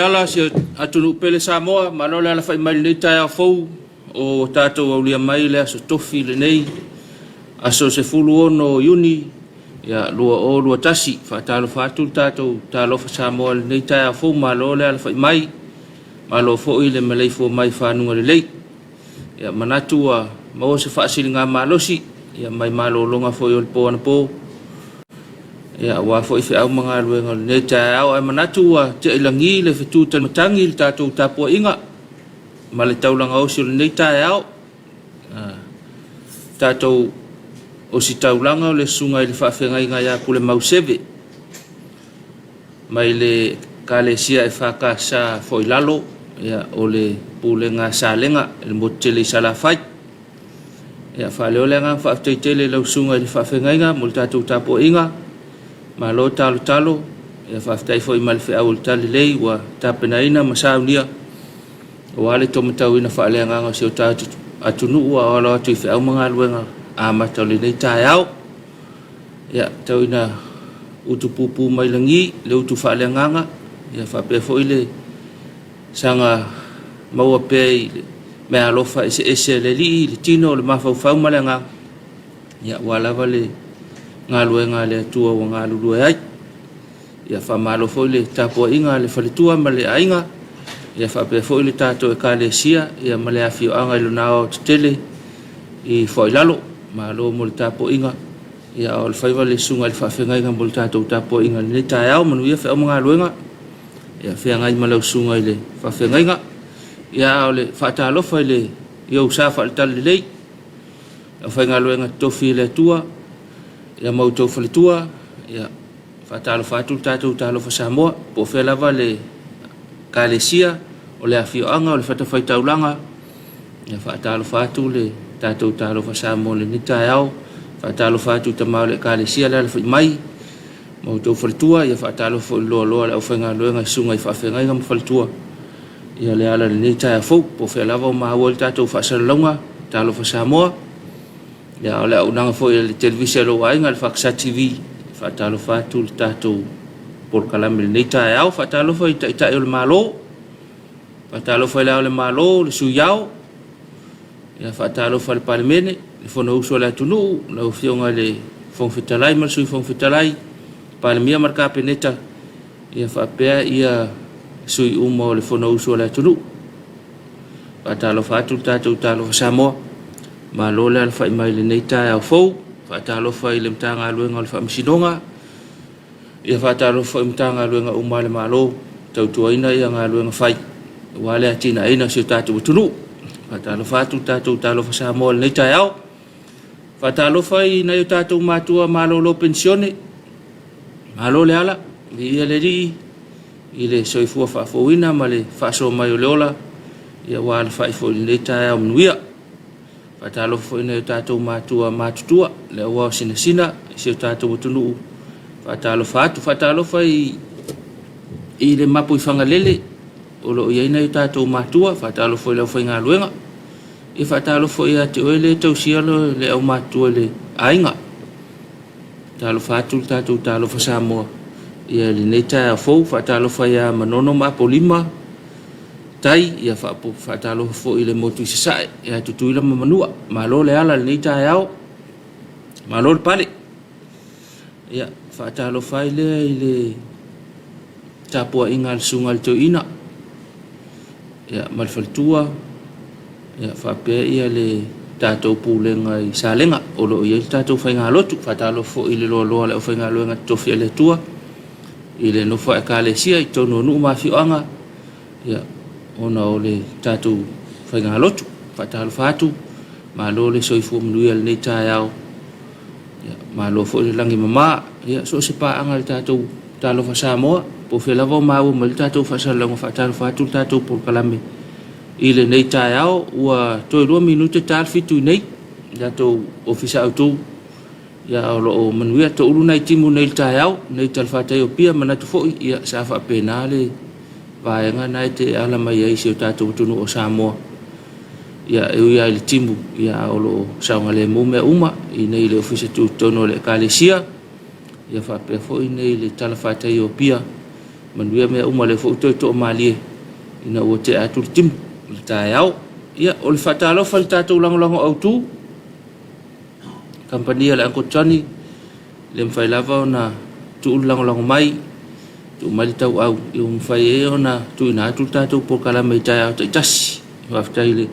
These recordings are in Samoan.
ala si atunuu pele Samoa, malo le alafai mai lenei taeao fou o tatou aulia mai le aso tofi lenei, aso 16 Iuni 2021. Faatalofa atu le tatou talofa Samoa i lenei taeao fou, malo le alafai mai, malo foi le maleifua mai i fanuga lelei. Ia manatu ua maua se faasiligamalosi ia mai malologa foi o le po anapo ia aua foi feau ma galuega o lenei taeao. Ae manatu ua tea i lagi le fetu talimatagi i le tatou tapuaiga ma le taulaga osi o lenei taeao. Tatou ositaulaga o le susuga i le faafeagaiga ia Pulemauseve mai le Ekalesia EFKS Foilalo, ia, o le Pulega a Salega i le motu tele i Salafai. Ia, faaleo le agaga faafetai tele i lau susuga i le faafeagaiga mo le tatou tapuaiga. Malo talotalo. Ia, faafetai foi ma le feau o le talalelei ua tapenaina ma saunia aua le taumatauina faaleagaga o si o tatou atunuu a o alo atu i feau ma galuega amata o lenei taeao. Ia, tau ina utu pupu mai lagi le utu faaleagaga, ia faapea foi le saga maua pea i le meaalofa eseese a le Alii i le tino, o le mafaufau ma le agaga, ia aua lava le galuega a le Atua ua galulue ai. Ia faamalo foi le tapuaiga a le faletua ma le aiga, ia faapea foi le tatou Ekalesia ia ma le afioaga i lona aoaotetele i Fuailalo. Malo mo le tapuaiga, ia a o le faiva le susuga i le faafeagaiga mo le tatou tapuaiga i lenei taeao. Manuia feau ma galuega, ia feagai ma lau susuga i le faafeagaiga. Ia a o le faatalofa i le i ou sa faale-talalelei, le aufaigaluega totofi i le Atua, ia ma outou faletua, ia Faatalofa atu le tatou Talofa Samoa, po o fea lava le Ekalesia, o le afioaga, o le fatafaitaulaga, ia faatalofa atu le tatou Talofa Samoa i lenei taeao. Faatalofa atu i tama o le Ekalesia le alafai mai ma outou faletua, ia faatalofa foi i le loaloa o le aufaigaluega i susuga i faafeagaiga ma faletua, ia le ala i lenei taeao fou, po o fea lava o maua ai le tatou faasalalauga, Talofa Samoa. Ia, o le auaunaga foi a le televise a lou aiga, le Faksa TV, e faatalofa atu le tatou polokalame i lenei taeao. Faatalofa i Taitai o le Malo, faatalofa i Le Ao o le Malo, le Sui Ao, ia faatalofa i le Palemene, le Fonousu a le atunuu, lau Afioga i le Fofoga Fetalai ma le Sui Fofoga Fetalai, Palemia ma le Kapeneta, ia faapea ia sui uma o le Fonousu a le atunuu. Faatalofa atu le tatou Talofa Samoa. Malo le alafai mai i lenei taeao fou. Faatalofa i le Matagaluega o le Faamasinoga. Ia faatalofa foi i Matagaluega uma a le Malo, tautuaina ia galuega fai aua le atinaeina o si o tatou atunuu. Faatalofa atu le tatou Talofa Samoa i lenei taeao. Faatalofa i nai o tatou matua malolo penisione. Malo le ala, viia le Alii i le soifua faafouina ma le faasoa mai o le ola, ia ua alafai foi i lenei taeao manuia. Faatalofa foi i nai o tatou matua matutua, le auao sinasina i si o tatou atunuu. Faatalofa atu, faatalofa i i le mapu i Fagalele o lo o i ai nai o tatou matua, faatalofa foi i le aufaigaluega. Ia faatalofa foi ia te oe le tausia le aumatutua i le aiga. Talofa atu le tatou Talofa Samoa ia i lenei taeao fou. Faatalofa ia Manono ma Apolima Tai, ia faatalofa foi i le motu i Sasae ia Tutuila ma Manua. Malo le ala i lenei taeao, malo le pale. Ia faatalofa ai lea i le tapuaiga a le susuga i le toeaina ia ma le faletua ia faapea ia le tatou pulega i Salega o lo o i ai le tatou faigalotu. Faatalofa foi i le loaloa o le aufaigaluega totofi a le Atua i le nofo a Ekalesia i totonu o nuu ma afioaga ia ona o le tatou faigalotu. Faatalofa atu, malo le soifua manuia i lenei taeao. Ia, malo foi le lagi mama. Ia, so o se paaga i le tatou Talofa Samoa, po o fea lava o maua mai le tatou faasalalauga, faatalofa atu le tatou polokalame i lenei taeao. Ua toe 2 minute ta le 7 i nei, le tatou ofisa autu. Ia, o lo o manuia toulu nai timu nei i le taeao, nei talafatai o Apia, manatu foi, ia, sa faapena le vaega na e te ala mai ai i si o tatou atunuu o Samoa. Ia, e ui lava i le timu, ia, a o lo o saogalemu mea uma i nei i le Ofisa Tutotonu o le Ekalesia, ia faapea foi nei i le talafatai o Apia. Manuia mea uma, lea foi ua toe toamalie ina ua tea atu le timu i le taeao. Ia, o le faatalofa i le tatou lagolago autu, kamupani a le Uncle Johnny, le mafai lava ona tuu le lagolago mai, tuu mai le tauau, ia ua mafai ai ona tuuina atu le tatou polokalame i taeao taitasi. Faafetai i le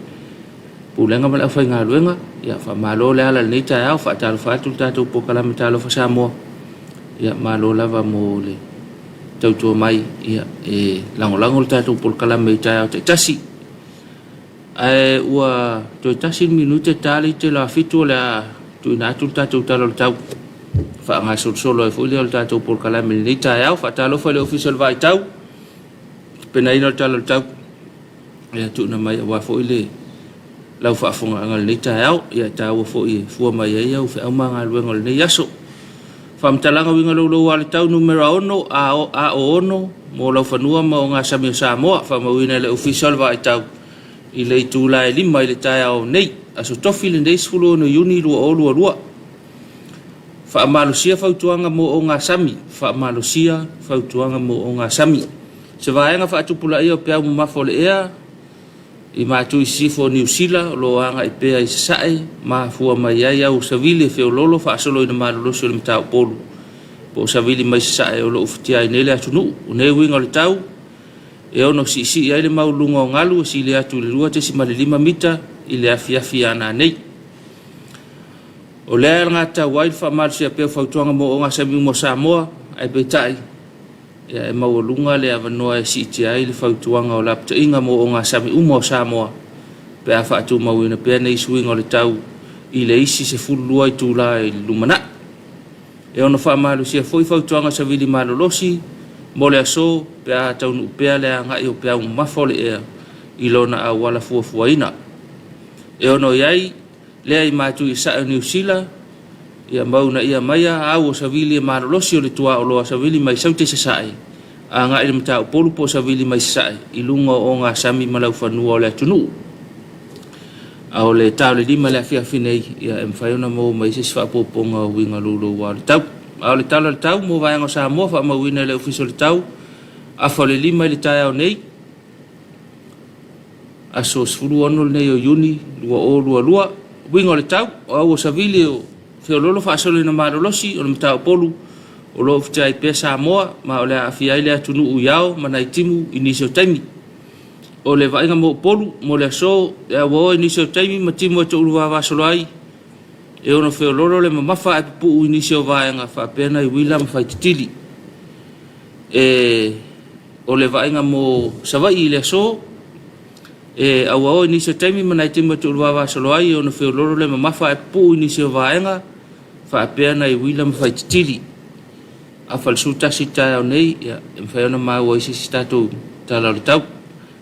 Pulega ma le aufaigaluega, ia faamalo le ala i lenei taeao, faatalofa atu le tatou polokalame Talofa Samoa. Ia malo lava mo le tautua mai, ia e lagolago le tatou polokalame i taeao taitasi. Ae ua toe tasi le minute ta le ite la fitu o le a tuuina atu le tatou tala o le tau faagasolosolo ai foi lea o le tatou polokalame i lenei taeao. Faatalofa i le Ofisa o le Vaitau, tapenaina o le tala o le tau ia tuuina mai aua foi le lau faafofogaaga i lenei taeao. Ia e taua foi e fua mai ai au feau ma galuega o lenei aso. Faamatalaga uiga louloua a le tau numera 6 AO6 mo laufanua ma ogasami o Samoa, faamauina e le Ofisa o le Vaaitau i le itula e 5 i le taeao nei, aso Tofi lenei 16 Iuni 2022. Faamalosia fautuaga mo ogasami, faamalosia fautuaga mo ogasami. Se vaega faatupulaia o peau mamafa o le ea i matu i sisifo o Niu Sila o lo o agai pea i sasae, mafua mai ai au savili e feoloolo faasolo ina malolosi o le mataupolu po o savili mai sasae o lo o ufitia ai nei le atunuu. O nei uiga o le tau e ono siisii ai le maualuluga o galu e sili atu i le 2.5 mita i le afiafi a nanei. O lea e alagatatau ai le faamalosia pea o fautuaga mo ogasami uma o Samoa, ae peitai, Ia, e maualuga le avanoa e siitia ai le fautuaga o lapataiga mo ogasami uma o Samoa pe a faatumauina pea nei suiga o le tau i le isi 12 itula i le lumanai. E ono faamalosia foi fautuaga savili malolosi mo le aso pe a taunuu pea le agai o peau mamafa o le ea i lona auala fuafuaina. E ono i ai lea i matu i sae o Niu Sila, ia maunaia maia au o savili e malolosi o le tuaoloa savili mai Saute Sasae, agai i le Mataupolu po o savili mai Sasae i luga o ogasami ma laufanua o le atunuu. A o le ta o le 5 i le afiafi nei, ia e mafai ona maua mai se isi faaopoopoga o uiga louloua o le tau. A o le tala o le tau mo vaega o Samoa faamauina e le Ofisa o le Tau, afa o le 5 i le taeao nei, Aso 16 lenei o Iuni 2022. Uiga o le tau, o au o Savili o feoloolo faasolo ina malolosi o le mataupolu o lo o feteai pea Samoa ma o le a aafia ai le atunuu i ao ma nai timu i nisi o taimi. O le vaaiga mo Upolu mo le aso e auaoa i nisi o taimi ma timu e toulu vavasolo ai e ono feoloolo le mamafa ae pupuu i nisi o vaega faapea nai uila ma faititili. E O le vaaiga mo Savaii i le aso, e auaoa i nisi o taimi ma nai taimi o tuuluvavasolo ai ona feololo le mamafa ae pupuu i nisi o vaega faapea nai uila ma faititili. Afa le 11 i le taeao nei, ia, e mafai ona maua ai se isi tatou tala o le tau.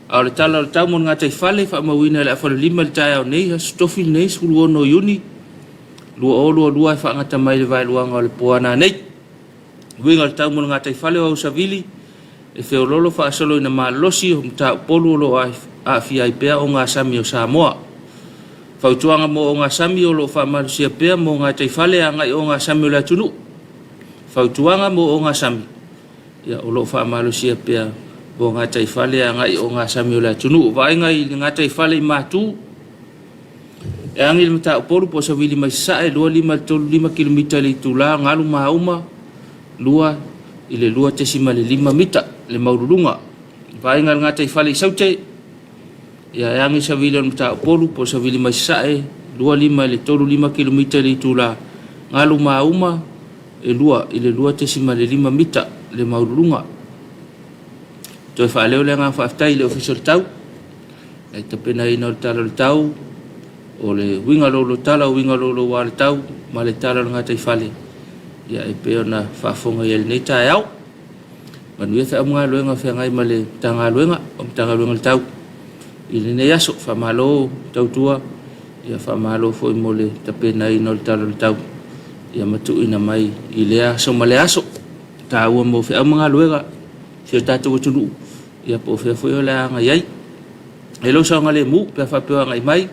A o le tala o le tau mo le gataifale, faamauina i le afa le 5 i le taeao nei, aso Tofi lenei, 16 o Iuni 2022 e faagata mai i le vaeluaga o le po a nanei. Uiga o le tau mo le gataifale o Ausavili, e feoloolo faasolo ina malolosi o mataupolu o lo o aafia ai pea ogasami o Samoa. Fautuaga mo ogasami o lo o faamalosia pea mo gataifale agai ogasami o le atunuu. Fautuaga mo ogasami ia, o lo o faamalosia pea mo gataifale agai ogasami o le atunuu. Vaaiga i le gataifale i Matu, E agi le Mataupolu po o Savili mai Sasae, 25 i le 35 kilomita i le itula, galu mauma, 2 i le 2.5 mita le maululuga. Vaaiga i le gataifale i Saute, ia e agi Savili o le Mataupolu po o Savili mai Sasae, 25 i le 35 kilomita i le itula, galu mauma, e 2 i le 2.5 mita le maululuga. Toe faaleo le agaga faafetai i le Ofisa o le Tau. E tapenaina o le tala o le tau, o le uiga lolo tala, uiga lolo ua le tau, ma le tala o le gataifale, ia e pei ona faafofoga i ai lenei taeao. Manuia feau ma galuega o feagai ma le Matagaluega, o Matagaluega o le Tau i lenei aso. Faamalo tautua, ia faamalo foi mo le tapenaina o le tala o le tau, ia ma tuuina mai i lea aso ma lea aso. Taua mo feau ma galuega si o tatou atunuu, ia po o fea foi o le a agai ai. E lou saogalemu pe a faapea o agai mai,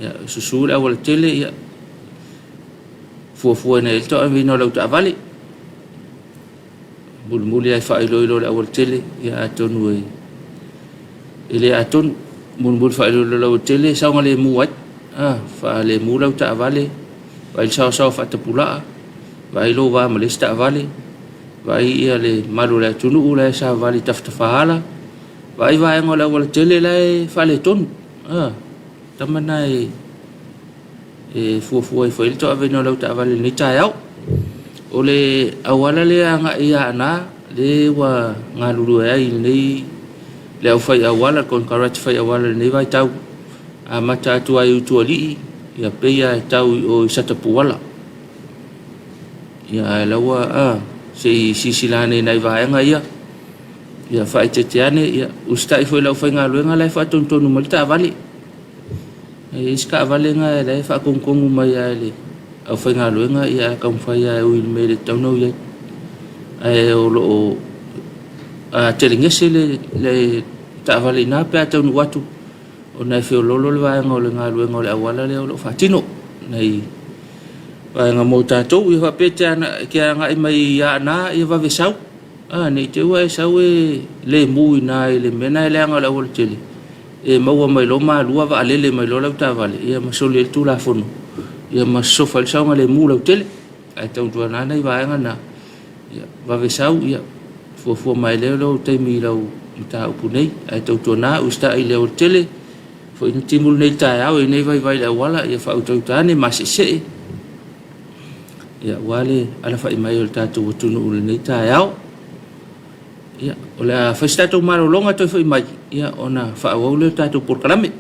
ia, susu le aualatele, ia, fuafua ina i ai le toaveina o lau taavale. Mulimuli lava e faailoilo i le aualatele, ia atonu e e le atonu. Mulimuli faailoilo i le aualatele e saogalemu ai. A, faalemu lau taavale, vaai le saoasaoa faatapulaa, vaai lou va ma le isi taavale, vaai ia le mamalu o le atunuu la e savavali i tafatafaala, vaai vaega o le aualatele la e faaletonu. A, tama na e e fuafua ifo ai le tauaveina o lau taavale i lenei taeao. O le auala lea agai i Aana, le ua galulue ai i lenei le aufai auala, le konekarate fai auala i lenei vaitau, amata atu ai i Utualii, ia pei lava e tau i o i Satapuala. Ia ae laua a, se i silasila ane i nai vaega ia, ia faaeteete ane, ia usitai foi i le aufaigaluega la e faatonutonu mai le taavale. E i ai isi taavale na la e faatonutonu mai lava e le aufaigaluega ae taumafai lava e ui i le mea e le tatau ona ui ai. Ae o lo o telegese le taavale i ina pe a taunuu atu ona e feoloolo le vaega o le galuega o le auala lea o lo o faatino nai vaega mo tatou. Ia faapea e te agai mai i Aana ia vave sau, ne i te i ua e sau e lemu i ina i le mea lena e leaga o le aualatele, e maua mai loa malua vaalele mai loa lau taavale ia ma soli ai le Tulafono ia ma sosofa ai le saogalemu lautele. Ae tautuana nai vaega na, ia vave sau, ia fuafua mai lea lou taimi i lau mataupu nei. Ae tautuana usitai i le aualatele, foi na timu lenei taeao i lenei vaivai i le auala, ia faautauta ane, maseesee, ia aua le alafai mai o le tatou atunuu i lenei taeao. Ia, o le a fai se tatou malologa toe foi mai, ia ona faaauau lea o le tatou polokalame.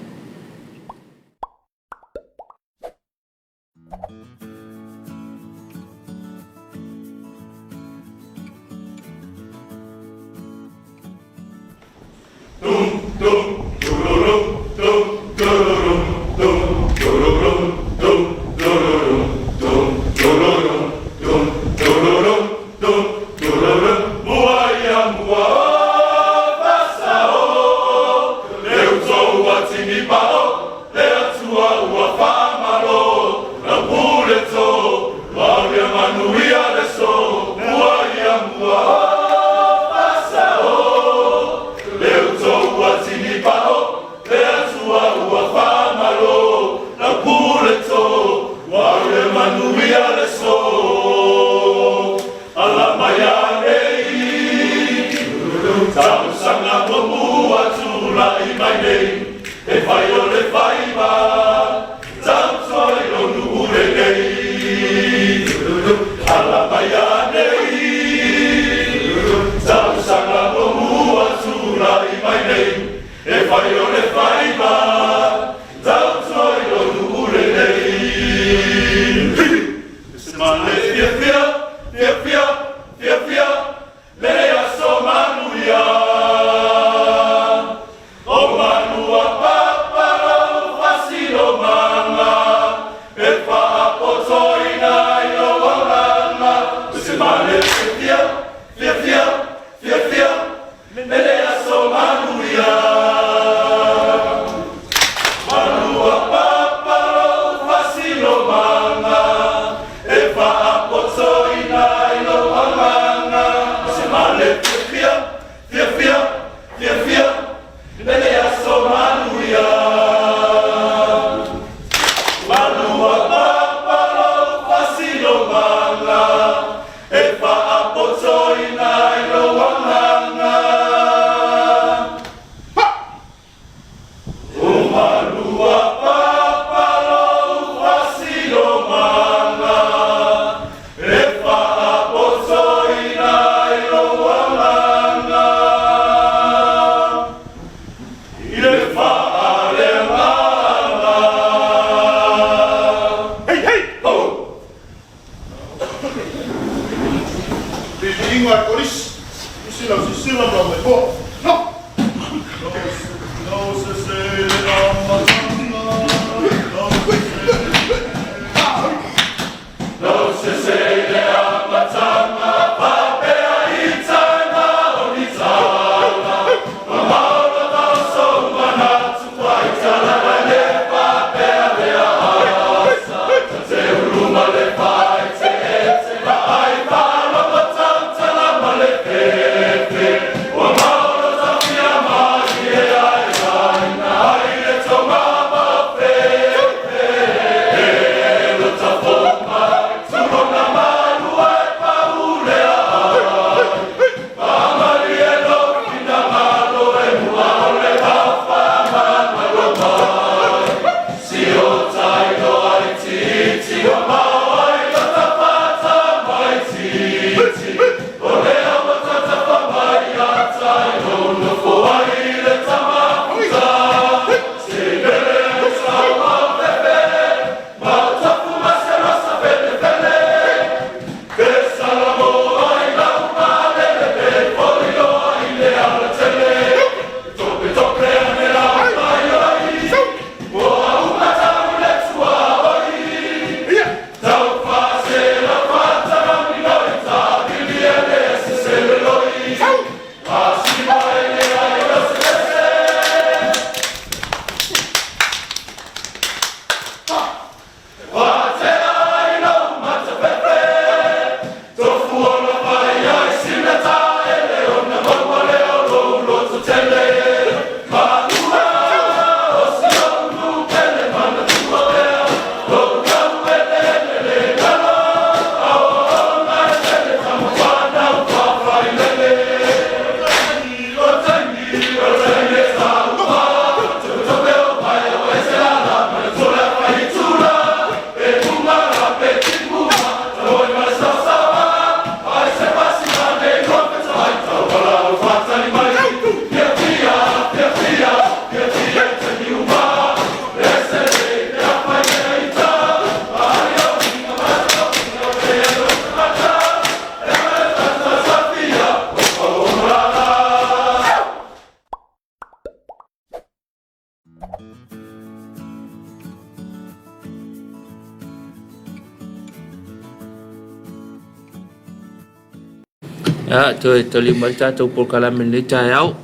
Ia, toe taliu mai le tatou polokalame i lenei taeao.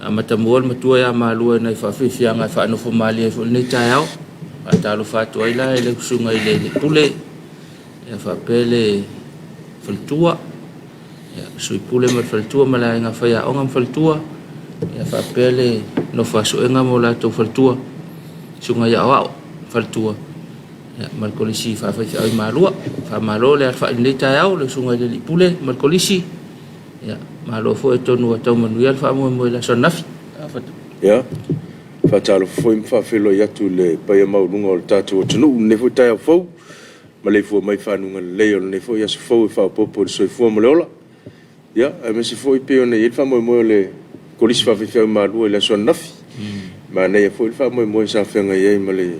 Amatamua le matua ia Malua i nai faafiafiaga e faanofo malie ai foi i lenei taeao. Faatalofa atu ai la i le susuga i le Pule, ia faapea le faletua, ia Sui Pule ma le faletua ma le aiga faiaoga ma faletua, ia faapea le nofo a suega ma o latou faletua, susuga i aoao faletua. Ia, ma le Kolisi Faafaifeau i Malua. Faamalo le alafai i lenei taeao, le susuga i le Alii Pule ma le Kolisi. Ia, malo foi atonu ua tau manuia le faamoemoe i le aso ananafi. Ia, faatalofa foi ma faafeiloai atu i le paia maualuga o le tatou atunuu i lenei foi taeao fou, maleifua mai i faguga lelei o lenei foi aso fou e faaopoopo i le soifua ma le ola. Ia, aemaise foi pei ona i ai le faamoemoe o le Kolisi Faafaifeau i Malua i le aso ananafi. Manaia foi le faamoemoe sa feagai ai ma le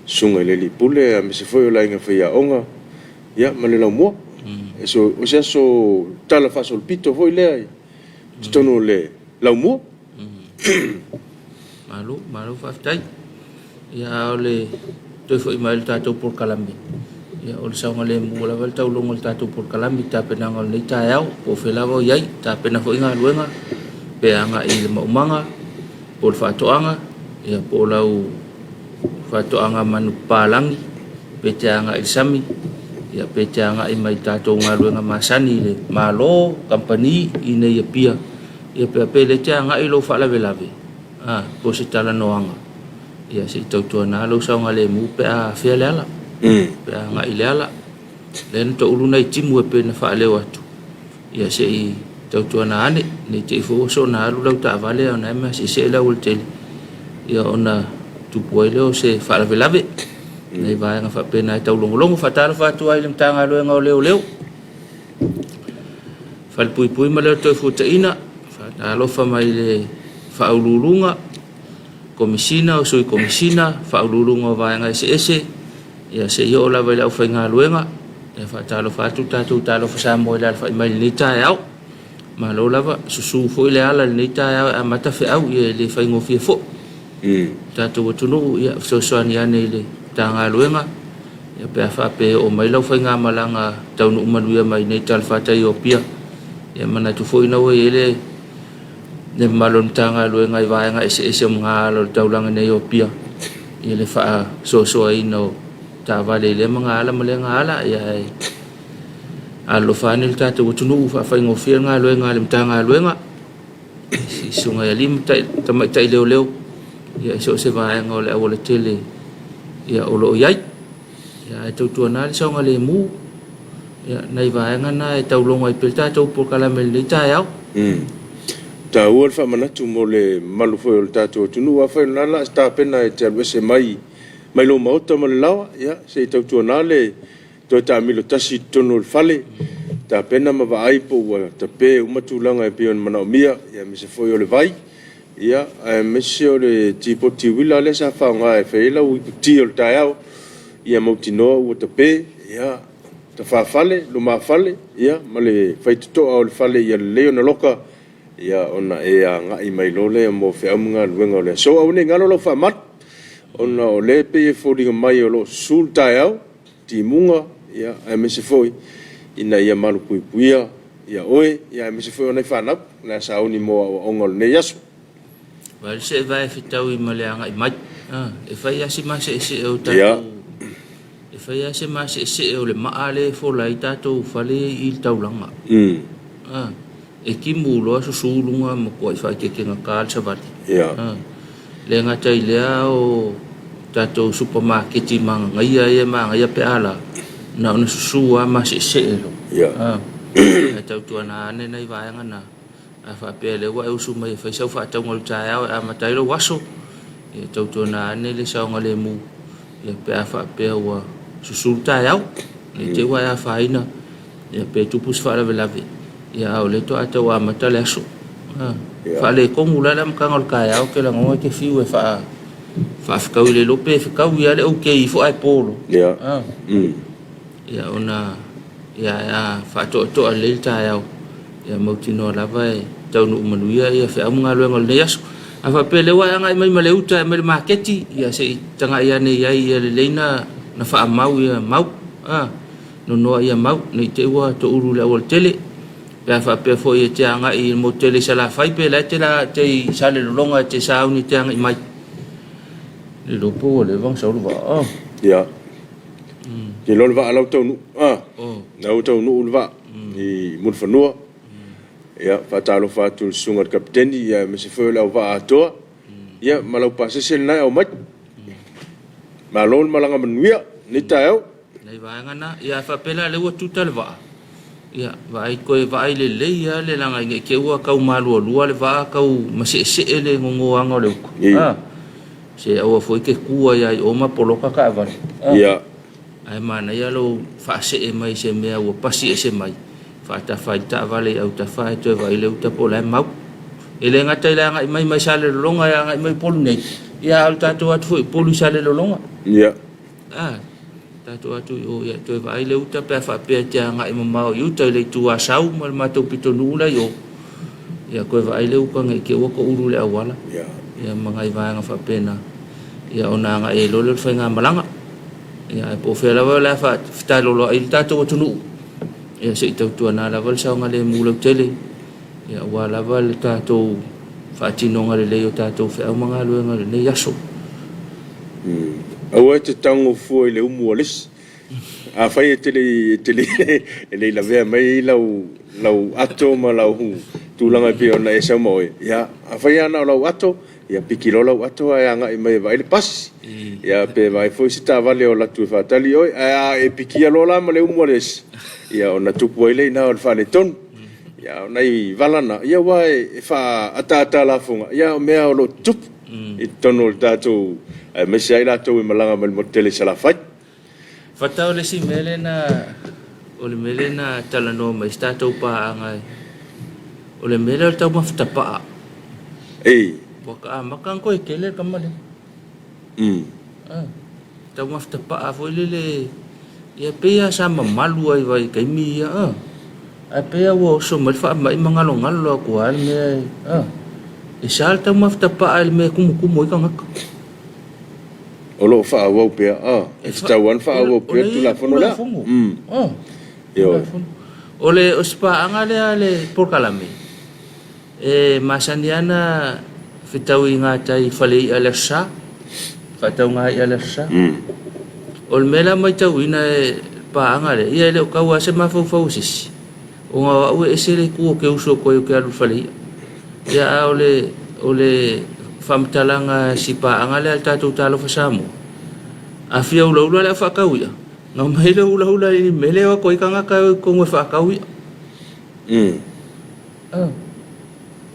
Susuga i le Alii Pule, aemaise foi o le aiga faiaoga, ia, ma le laumua. O se aso talafaasolopito foi lea i totonu o le laumua. Malo, malo faafetai. Ia, a o le toe foi mai o le tatou polokalame, ia, o le saogalemu lava le taulogo o le tatou polokalame i tapenaga o lenei taeao, po o fea lava o i ai, tapena foi galuega, pe agai i le maumaga, po o le faatoaga, ia, po o lau faatoaga manupapalagi, pe te agai i le sami, ia, pe te agai mai i tatou galuega masani i le Malo, kamupani i inei i Apia, ia, pe a pe le te agai i lou faalavelave, a, po o se talanoaga, ia, se i tautuana lou saogalemu pe a afea le ala, pe a agai i le ala. Lea na toulu nai timu e pei ona faaleo atu, ia se i tautuana ane, ne i te i foi ua soona alu lau taavale a o na e maseesee le aualatele, ia ona tupu ai lea o se faalavelave. Nai vaega faapena e taulogologo. Faatalofa atu ai i le Matagaluega o Leoleo, Falepuipui ma le Toefuataiga, faatalofa mai i le Faauluuluga, Komesina o Sui Komesina, Faauluuluga o Vaega Eseese, ia se i oo lava i le aufaigaluega. Ia faatalofa atu le tatou Talofa Samoa i le alafai mai i lenei taeao. Malo lava, susu foi le ala i lenei taeao e amata feau, ia e le faigofie foi. Tatou atunuu, ia fesoasoani ane i le Matagaluega, ia pe a faapea e oo mai lau faigamalaga taunuu manuia mai nei talafatai o Apia. Ia manatu foi ina ua i ai le le mamalu o le Matagaluega i vaega eseese o magaala o le taulaga nei o Apia i le faasoasoaina o taavale i lea magaala ma lea gaala, ia ae alolofa ane le tatou atunuu faafaigofie le galuega a le Matagaluega i susuga i alii ma tamaitai leoleo ia i so o se vaega o le aualatele ia o lo o i ai. Ia ae tautuana le saogalemu ia nai vaega na e taulogo ai pea le tatou polokalame i lenei taeao. Taua le faamanatu mo le mamalu foi o le tatou atunuu. Afai o lena o le a tapena e te alu ese mai mai lou maota ma le laoa, ia se i tautuana le toe taamilo tasi i totonu o le fale, tapena ma vaai po ua tape uma tulaga e pei ona manaomia, aemaise foi o le vai, ia, aemaise o le tipoti uila lea sa faaaoga e fai ai lau iputi o le taeao, ia mautinoa ua tape, ia, tafafale, lumafale, ia, ma le faitotoa o le fale ia lelei ona loka, ia, ona e agai mai loa lea mo feau ma galuega o le aso. Aua ne i galo lau faamalu, ona o lea e pei e foliga mai o lo o susu le taeao, timuga, ia, aemaise foi ina ia malupuipuia ia oe, ia aemaise foi o nai fanau o le a sauni mo aoaoga o lenei aso. Vaai se vae fetaui ma le agai mai. E fai lava si maseesee o tatou e fai lava se maseesee o le maa lea e fola ai tatou fale i le taulaga. E timu loa susu luga ma matuai faaeteetegata le savali. Le gata i lea o tatou supamaketi magagaia ia e manaia pe a la, na ona susu lava maseesee loa. Ae tautuana ane nai vaega na, a faapea o lea ua e usu mai e fai sau faatauga o le taeao e amata ai lou aso, ia tautuana ane le saogalemu ia pe a faapea ua susu le taeao, ne i te i ua e afaina Ia pe tupu se faalavelave, ia a o lea toa tau amata le aso. Faaletonu la le amataga o le taeao, ou te lagona e te fiu e faafetaui le iloa pe fetaui lava le okay ifo ae po loa. Ia ona ia a faatoatoa lelei le taeao, ia mautinoa lava e taunuu manuia ia feau ma galuega o lenei aso. A faapea lea ua e agai mai ma le uta e aumai le maketi, ia se i tagai ane i ai ia lelei na na faamau ia mau, a, nonoa ia mau, ne i te i ua toulu i le aualatele. Pe a faapea foi e te agai i le motu tele i Salafai pe la e te la te i Salelologa e te sauni e te agai mai. Le iloa po ua leva ona sau le vaa. Oh. Ia. Ke iloa le vaa la ua taunuu. Ah. Oh. La ua taunuu le vaa i Mulifanua. Ia, faatalofa atu i le susuga i le Kapiteni, ia aemaise foi o le auvaa atoa. Ia, ma lau pasese lena e aumai. Malo le malaga manuia lenei taeao. Nai vaega na, ia faapea la lea ua tuta le vaa. Ia, vaai toe vaai lelei lava le laga ne i te i ua tau malualua le vaa tau maseesee le gogoaga o le uta. Ah, se aua foi te tu ai lava i o ma poloka taavale. Ah. Ia. Ae manaia lou faasee mai i se mea ua pasi ese mai, faatafa ai le taavale i autafa ae toe vaai le uta po o la e mau. E le gata i le agai mai mai Salelologa e agai mai Upolu nei, ia a o le tatou atu foi i Upolu i Salelologa. Ia. A, tatou atu i o, ia toe vaai le uta pe a faapea e te agai mamao i uta i le itu Asau ma le matou pitonuu la i o. Ia toe vaai le uta ne i te i ua toulu i le auala. Ia. Ia ma nai vaega faapena. Ia ona agai ai loa lea o le faigamalaga. Ia ae po o fea lava o le a faafetaloloai le tatou atunuu, ia se i tautuana lava le saogalemu lautele, ia aua lava le tatou faatinoga lelei o tatou feau ma galuega i lenei aso. Aua e te tago fua i le umu a le isi. Afai e te le i, e te le e le i lavea mai lau, lau ato ma lau tulaga e pei ona e sau ma oe, ia, afai lava na o lau ato, Ia piki loa lau ato ae agai mai e vaai le pasi. Ia pe vaai foi se taavale o alu atu e faatali oe. Ae a e pikia loa la ma le umu a le esi, ia ona tupu ai lea i ina o le faaletonu. Ia o nai vala na, ia aua e faaataata lafoga, ia o mea o lo o tutupu i totonu o le tatou, aemaise ai latou e malaga mai le motu tele i Salafai. Fata o le isi mea lea na, o le mea lea na talanoa mai se tatou paaga, o le mea lea o le taumafa tapaa. Ei. Ua amata ona toe tele le tama lea. Ah, taumafa tapaa foi lele, ia pei lava sa mamalu ai vaitaimi ia, ah. Ae pei lava ua oso mai le faamai ma galogalo atu lava le mea, ah. E sa le taumafa tapaa i le mea e tumutumu ai tagata. O lo o faaauau pea, a, e tatau lava ona faaauau pea le Tulafono lea. Ioe. O le o se paaga lea a le polokalame, e masani lava ona fetau i gatai i fale i'a i le Aso Sa, faatauga i'a i le Aso Sa. O le mea la matauina e le paaga lea, ia e le o tau lava se mafaufau o se isi. Ona o au e ese le itu ou te usu atu ai ou te alu i le fale i'a. Ia a o le, o le faamatalaga a si paaga lea a le tatou Talofa Samoa, a fia ulaula le au faatau i'a, na omai le ulaula i le mea lea e o atu ai tagata e o i totonu e faatau i'a.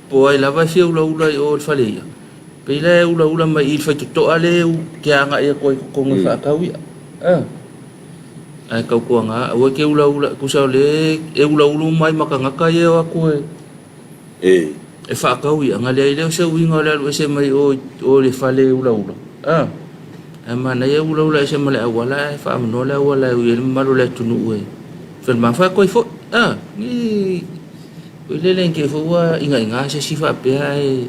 Po o ai lava e fia ulaula i o i le fale i'a, pei la e ulaula mai i i le faitotoa lea e te agai atu ai i totonu e faatau i'a. Ae tautuana, aua e te ulaula, tusa o lea e ulaula uma ai ma tagata ia e o atu e e faatau i'a, na leai lea o se uiga o le alu ese mai o i le fale ulaula. Ae manaia e ulaula ese ma le auala ae faamanoa le auala e ui ai le mamalu o le atunuu e falemama atu ai foi. Ni foi lele ne i te i foi ua ingainga se isi faapea ae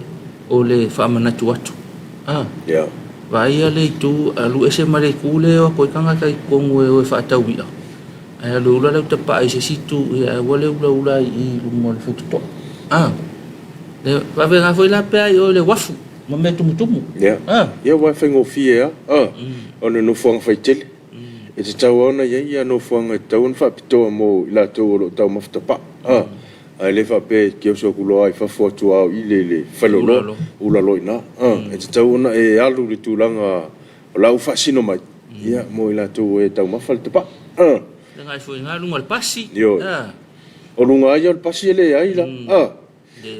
o le faamanatu atu. Vaaia le itu, alu ese ma le itu lea e o atu ai tagata i totonu e o e faatau i'a, ae alu e ula lau tapaa i se isi itu, ia ae aua le ulaula ai i i luma o le faitotoa. A, le faapena foi la pe a i o i le uafu ma mea tumutumu. Ia, ia aua e faigofie lava, a, o le nofoaga faitele. E tatau lava ona i ai nofoaga e tatau ona faapitoa mo i latou o lo o taumafa tapaa. A. Ae le faapea e te oso atu loa i fafo atu lava o i le faleoloa, ula loa i ina. E tatau ona e alu i le tulaga o la ua faasino mai, ia, mo i latou e taumafa le tapaa. Leaga foi i ina luga o le pasi. Ioe. O luga lava ia o le pasi e leai la.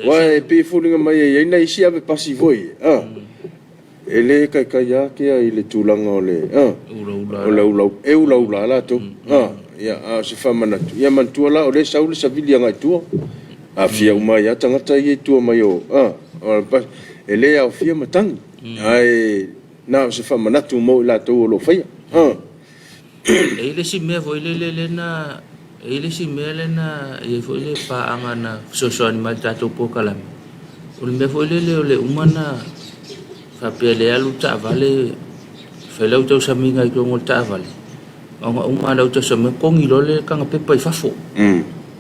Aua e pei e foliga mai e i ai nai isi ave pasi foi, e le taitai lava tea i le tulaga o le, o le ula, e ulaula lava latou. Ia, a o se faamanatu, ia manatua la o lea e sau le savili agai i tua, aafia uma ai lava tagata ia i tua mai o, o le pasi, e le aofia matagi, ae na o se faamanatu mo i latou o lo o faia. E i ai le isi mea foi lele lea na, e i ai le isi mea lea na i ai foi le paaga na fesoasoani mai i le tatou polokalame. O le mea foi lele o le uma na faapea le alu taavale fai lau tausamiga i totonu o le taavale, ona uma lau tausamiga togi loa le taga pepa i fafo.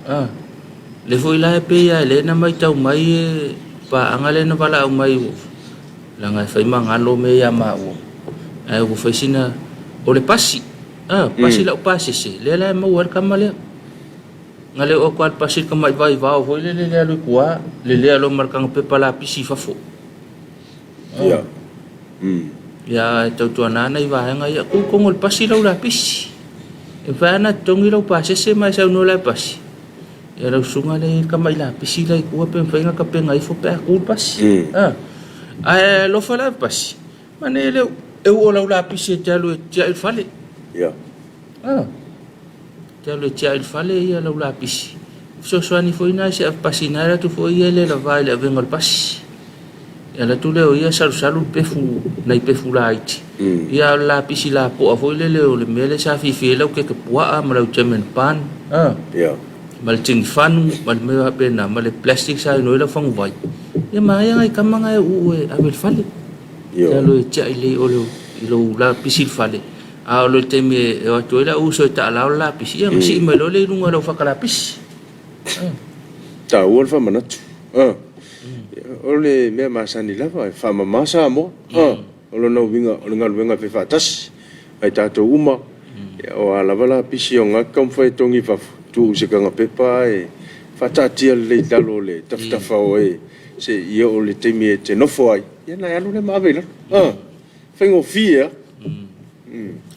Ah, le foi la e pei lava lea na matau mai e paaga lea na valaau mai leaga e fai magalo mea ia maua. Ae ua fai sina o le pasi. Ah, pasi lau pasese, lea la e maua ai le tama lea. Na le oo atu lava le pasi i le tamai vaivao foi lele le alu i tua, lelea loa ma le taga pepa lapisi i fafo. Ia. Ia, e tautuana nai vaega ia, tuu i totonu o le pasi lau lapisi. E mafai lava ona totogi lau pasese ma e saunoa la e pasi. Ia lau susuga lea e i ai le tamai lapisi la i tua pe mafai ona tapena ifo pe a tu le pasi. Ae alofa la le pasi, manaia e le oo lau lapisi e te alu e tiai le fale. Ia. Te alu e tiai i le fale ia lau lapisi. Fesoasoani foi na i se ave pasi na alu atu foi ia e le lava i le avega o le pasi. E alu atu lea o ia salusalu le pefu, nai pefu laiti. Ia a o le lapisi lapoa foi lele o le mea lea sa fiafia ai lau keke puaa ma lau German bun. Ia. Ma le tinifanu ma le mea faapena ma le plastic sa inu ai lau faguvai. Ia manaia nai tama na e uu e ave i le fale. Ia. Te alu e tiai lelei i lou lapisi i le fale. A o le taimi e o atu ai lau uso e taalao le lapisi, ia ona sii mai loa lea i luga o lau fata lapisi. Taua le faamanatu. O le mea masani lava, e faamama Samoa. O lona uiga, o le galuega e fai faatasi ai tatou uma. O a lava lapisi o lena e taumafai e togi i fafo, tuu i se tagapepa ae faataatia lelei i lalo o le tafatafa o e seia oo i le taimi e te nofo ai, ia ona e alu lea ma ave i lalo. Faigofie lava.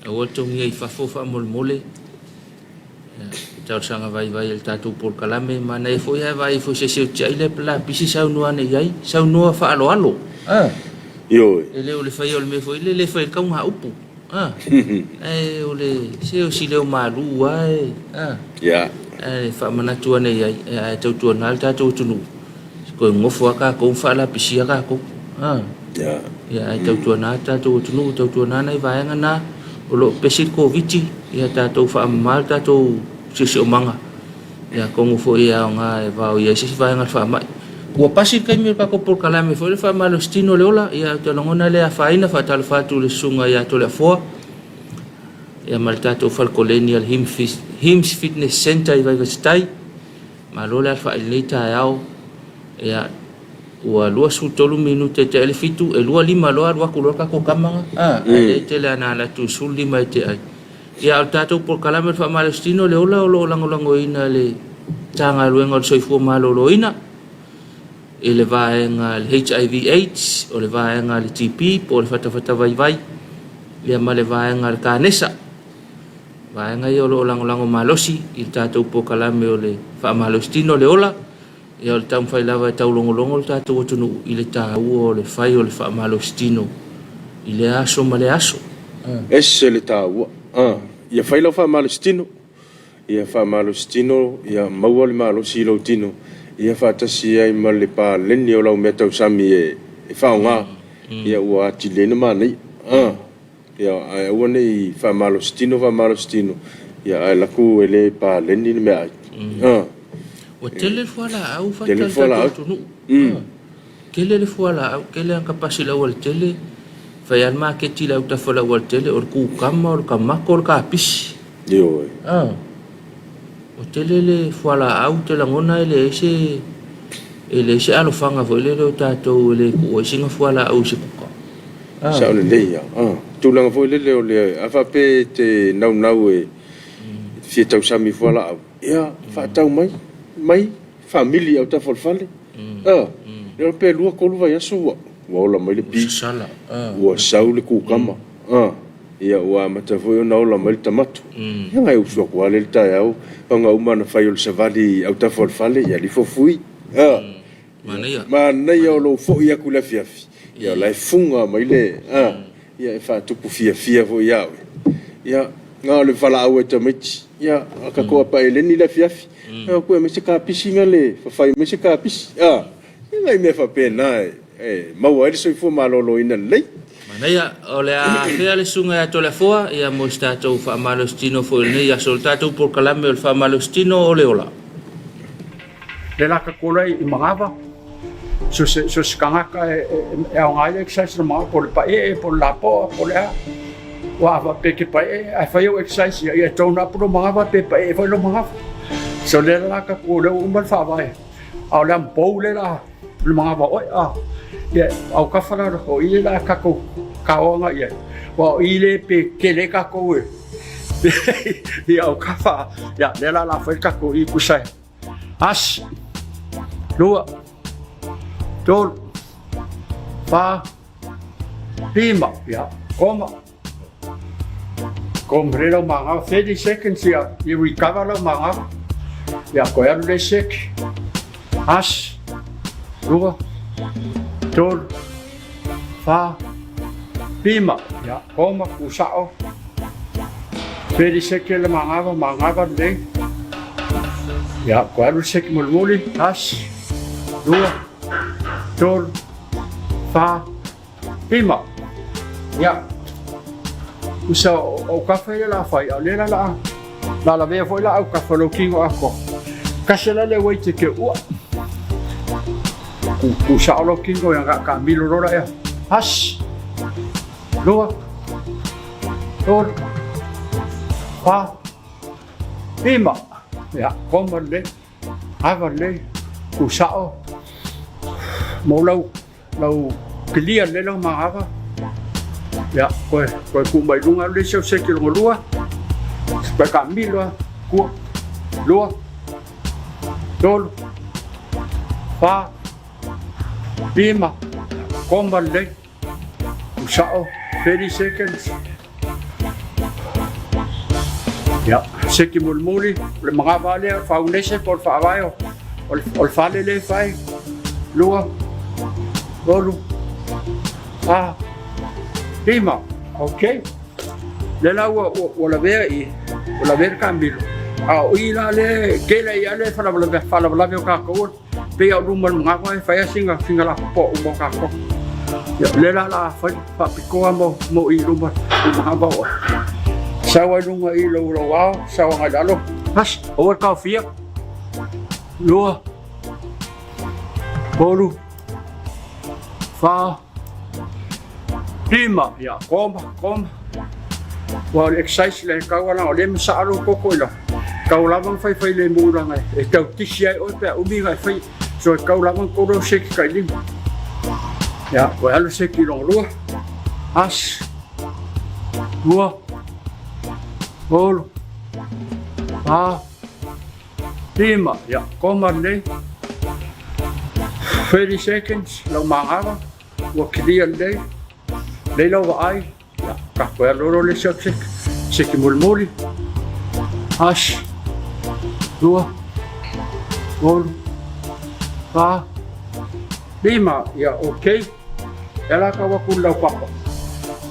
Aua le togia i fafo faamolemole. Talosaga vaivai a le tatou polokalame. Manaia foi ae vaai ifo i se isi o tiai lea lapisi saunoa ane i ai. Saunoa faaaloalo. Ioe. E le o le faia o le mea foi lele e fai ai le taugaupu. Ae o le se o si leo malu lava e. Ae faamanatu ane i ai, ae tautuana le tatou atunuu, toe nofo lava tatou ma faalapisia tatou. Ia, ae tautuana le tatou atunuu, tautuana nai vaega na o lo o pesi le Koviti, ia tatou faamama le tatou siosiomaga. Ia atonu foi e aoga e vaoia ai se isi vaega o le faamai. Ua pasi le taimi o le tatou polokalame foi le faamalositino o le ola, ia ou te lagona e le afaina, faatalofa atu i le susuga ia Toleafoa. Ia ma le tatou fale koleni a le Hims Fitness Centre i Vaivatitai. Malo le alafai i lenei taeao. Ia, ua 23 minute e tea ai le 7, e 25 loa alu atu loa le tatou tama na. Ah, mm. Ae le tele ana alu atu i 15 e tea ai. Ia, o le tatou polokalame o le faamalositino le ola o lo o lagolagoina e le Matagaluega o le Soifua Maloloina i le vaega le HIV AIDS, o le vaega le TB po o le fatafata vaivai, ia ma le vaega a le Kanesa. Vaega ia o lo o lagolago malosi i le tatou polokalame o le faamalositino le ola, ia o le taumafai lava e taulogologo le tatou atunuu i le taua o le fai o le faamalositino i lea aso ma lea aso. Ese le taua. Ia fai lau faamalositino. Ia faamalositino, ia maua le malosi i lou tino, ia faatasi ai ma le paleni o lau meatausami e faaaoga, ia ua atili ai ona manaia. Ia, ae aua ne i faamalositino faamalositino, ia ae alu atu e le paleni le meaai. Ua tele le fualaau fata i le tatou atunuu. Tele le fualaau, tele lava pasi i le aualatele, fai lava le maketi i le autafa o le aualatele, o le kukama, o le tamato, o le kapisi. Ioe. Ua tele le fualaau, ou te lagona e leai se e leai se alofaga foi lele o tatou e le tuu ai sina fualaau i se kuka. Sao lelei lava. Tulaga foi lele o le a faapea e te naunau e fia tausami i fualaau, ia faatau mai, mai faamili i autafa o le fale. Lea pe 2, 3 vaiaso ua ola mai le pi, ua sau le kukama. Ia ua amata foi ona ola mai le tamato. Ia na e usu atu lava lea i le taeao, ona uma ona fai o le savali i autafa o le fale, ia alifo fui. Manaia. Manaia o lou foi atu i le afiafi, ia o la e fuga mai le, ia e faatupu fiafia foi ia oe. Ia, na o le valaau ai tamaiti, ia ta toa paeleni le afiafi, ia o aumai se kapisi na le fafai mai se kapisi. Ia nai mea faapena e maua ai le soifua maloloina lelei. Manaia, o le a afea le susuga ia Toleafoa, ia mo se tatou faamalositino foi i lenei aso o le tatou polokalame o le faamalositino o le ola. Le la ka kolai i Magava. So se so se tagata e e aoga ai le exercise i le manava po o le paee po o le lapoa po o le a. Aua a faapea e te paee ae fai au exercise ia, ia e tone up lou manava pe paee foi lou manava. So lea la tatou o lea ua uma le faavae a o le amupou lea la le manava oe a. Ia autafa la o i lea la tatou taoa agai i ai. Aua o i lea pe tele ai tatou e i autafa ia lea la o le a fai le tatou i tusa e Tasi, lua, tolu, fa, lima, ia, koma. Koma lelei lau magava, 30 seconds ia, ia recover lau magava. Ia, koe alu le seki. Tasi, lua, tolu, fa, lima, ia, koma, tusao. 30 seconds le magava, magava lelei. Ia, koe alu le seki mulimuli. Tasi, lua, tolu, fa, lima. Ia, usa o kafa ia la fai, a o lea la la la lavea foi la au kafa lou tino atoa. Kasi la le weight e ke ua. Ku, ku sao lou tino ia ka milo lola ea. Tasi, lua, tolu, fa, lima. Ia, koma lelei, ava lelei, ku sao, mau lau Lau clear lelei lau magava. Ia, koe, koe ku mai lunga le isi au seki longa lua. Koe ka milo a, kua, lua, tolu, fa, lima, koma lelei, usao, 30 seconds. Ia, seki mulimuli, o le magava lea, o le faunese po o le faavae o, o le fale lea e fai. Lua, tolu, fa, lima. Ok. Lea la ua, ua, ua lavea i, ua lavea le taamilo. A o i la lea, tele ai lava le faalavelave, faalavelave o tatou pei a o luma o le manava e fai lava sina, sina lapopoa uma o tatou. Ia, o lea la o le a fai faapitoa mo, mo i luma o le manava o oe. Sau ai luga i lou, lou ao, sau agai lalo. Tasi, aua le taofia. Lua, tolu, fa, lima. Ia, koma, koma. Ua o le exercise le tau ala o lea masaa lou toto i la tau lava ona faifai lemu laga e tau tisi ai oe pe a umi ona e fai so e tau lava ona kolo seki kai lima. Ia, koe alu seki longa lua. Tasi, lua, tolu, fa, lima. Ia, koma lelei. 30 seconds lau magava ua clear lelei. Lelei lau vaai. Ia, ka koe alolo le isi au seki. Seki mulimuli. Tasi, lua, tolu, fa, lima. Ia, okay. E ala tau atu i lau papa.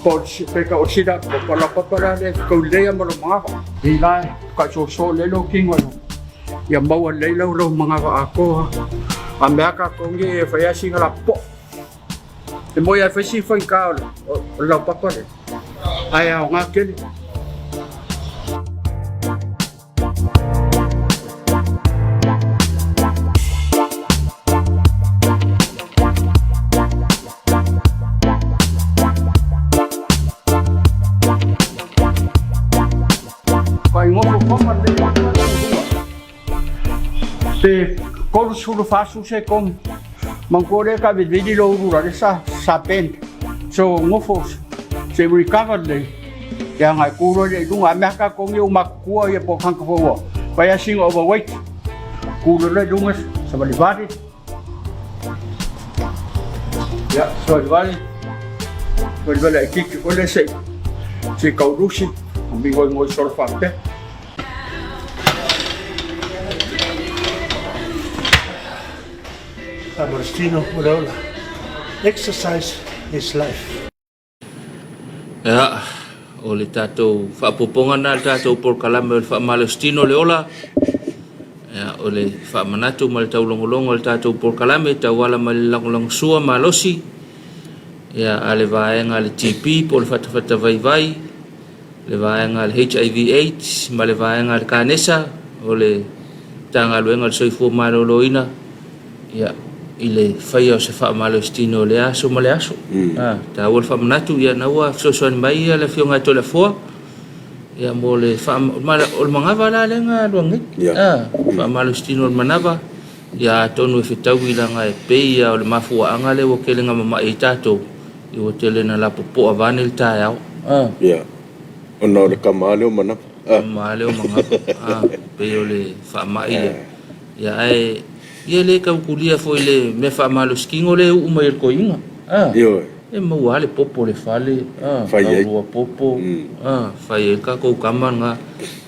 Po o pe ka o sila po lau papa la le kau lea ma lo mangawa. I la ka so so le lo kingo no. Ia maua lelei lau lau mangawa atoa. A mea ka kongi e whai asinga la po. E moe ai whai si whai ka o le lau papa le. Ai ao ngā kele. Faigofo koma lelei atu ai lau lua. Pe 34 sekone. Manatua lea ka vilivili lou ulu la lea sa sa bend. So gofo se recover lelei leaga e ku loa lea i luga. A mea tatou nei ua matutua ia po o tagata foi ua fai lava sina overweight. Ku loa i luga savalivali. Ia, savalivali. Savalivali laitiiti foi lea se i se i tau lusi. Migoigoi solo faapea. Agostino Uleola, Exercise is life. Ia, o le tatou faaopoopoga lena i le tatou polokalame o le Faamalositino le Ola. Ia, o le faamanatu ma le taulogologo o le tatou polokalame e tauala mai le lagolagosua malosi ia, a le vaega a le TB po o le fatafata vaivai, le vaega a le HIV AIDS ma le vaega a le Kanesa o le Matagaluega o le Soifua Maloloina. Ia, i le faia o se faamalositino o lea aso ma le aso. Mm. Taua le faamanatu, ia na ua fesoasoani mai ia le Afioga ia Toleafoa, ia mo le o le manava la lea na alu nei. Yeah. Faamalositino o le manava, ia atonu e fetaui laga e pei ia o le mafuaaga lea ua tele na mama'i ai tatou, ia ua tele na lapopoa vaeane le taeao. Yeah. Ona o le kama lea o manava. Kama lea o manava. Pei o le faamai lea. Ia ae ia le tau kulia foi le mea faamalositino lea e uu mai e le toeaina. Ioe. E maua lava le popo o le fale, Fai ai. taulua popo, fai ai le tatou tama lena.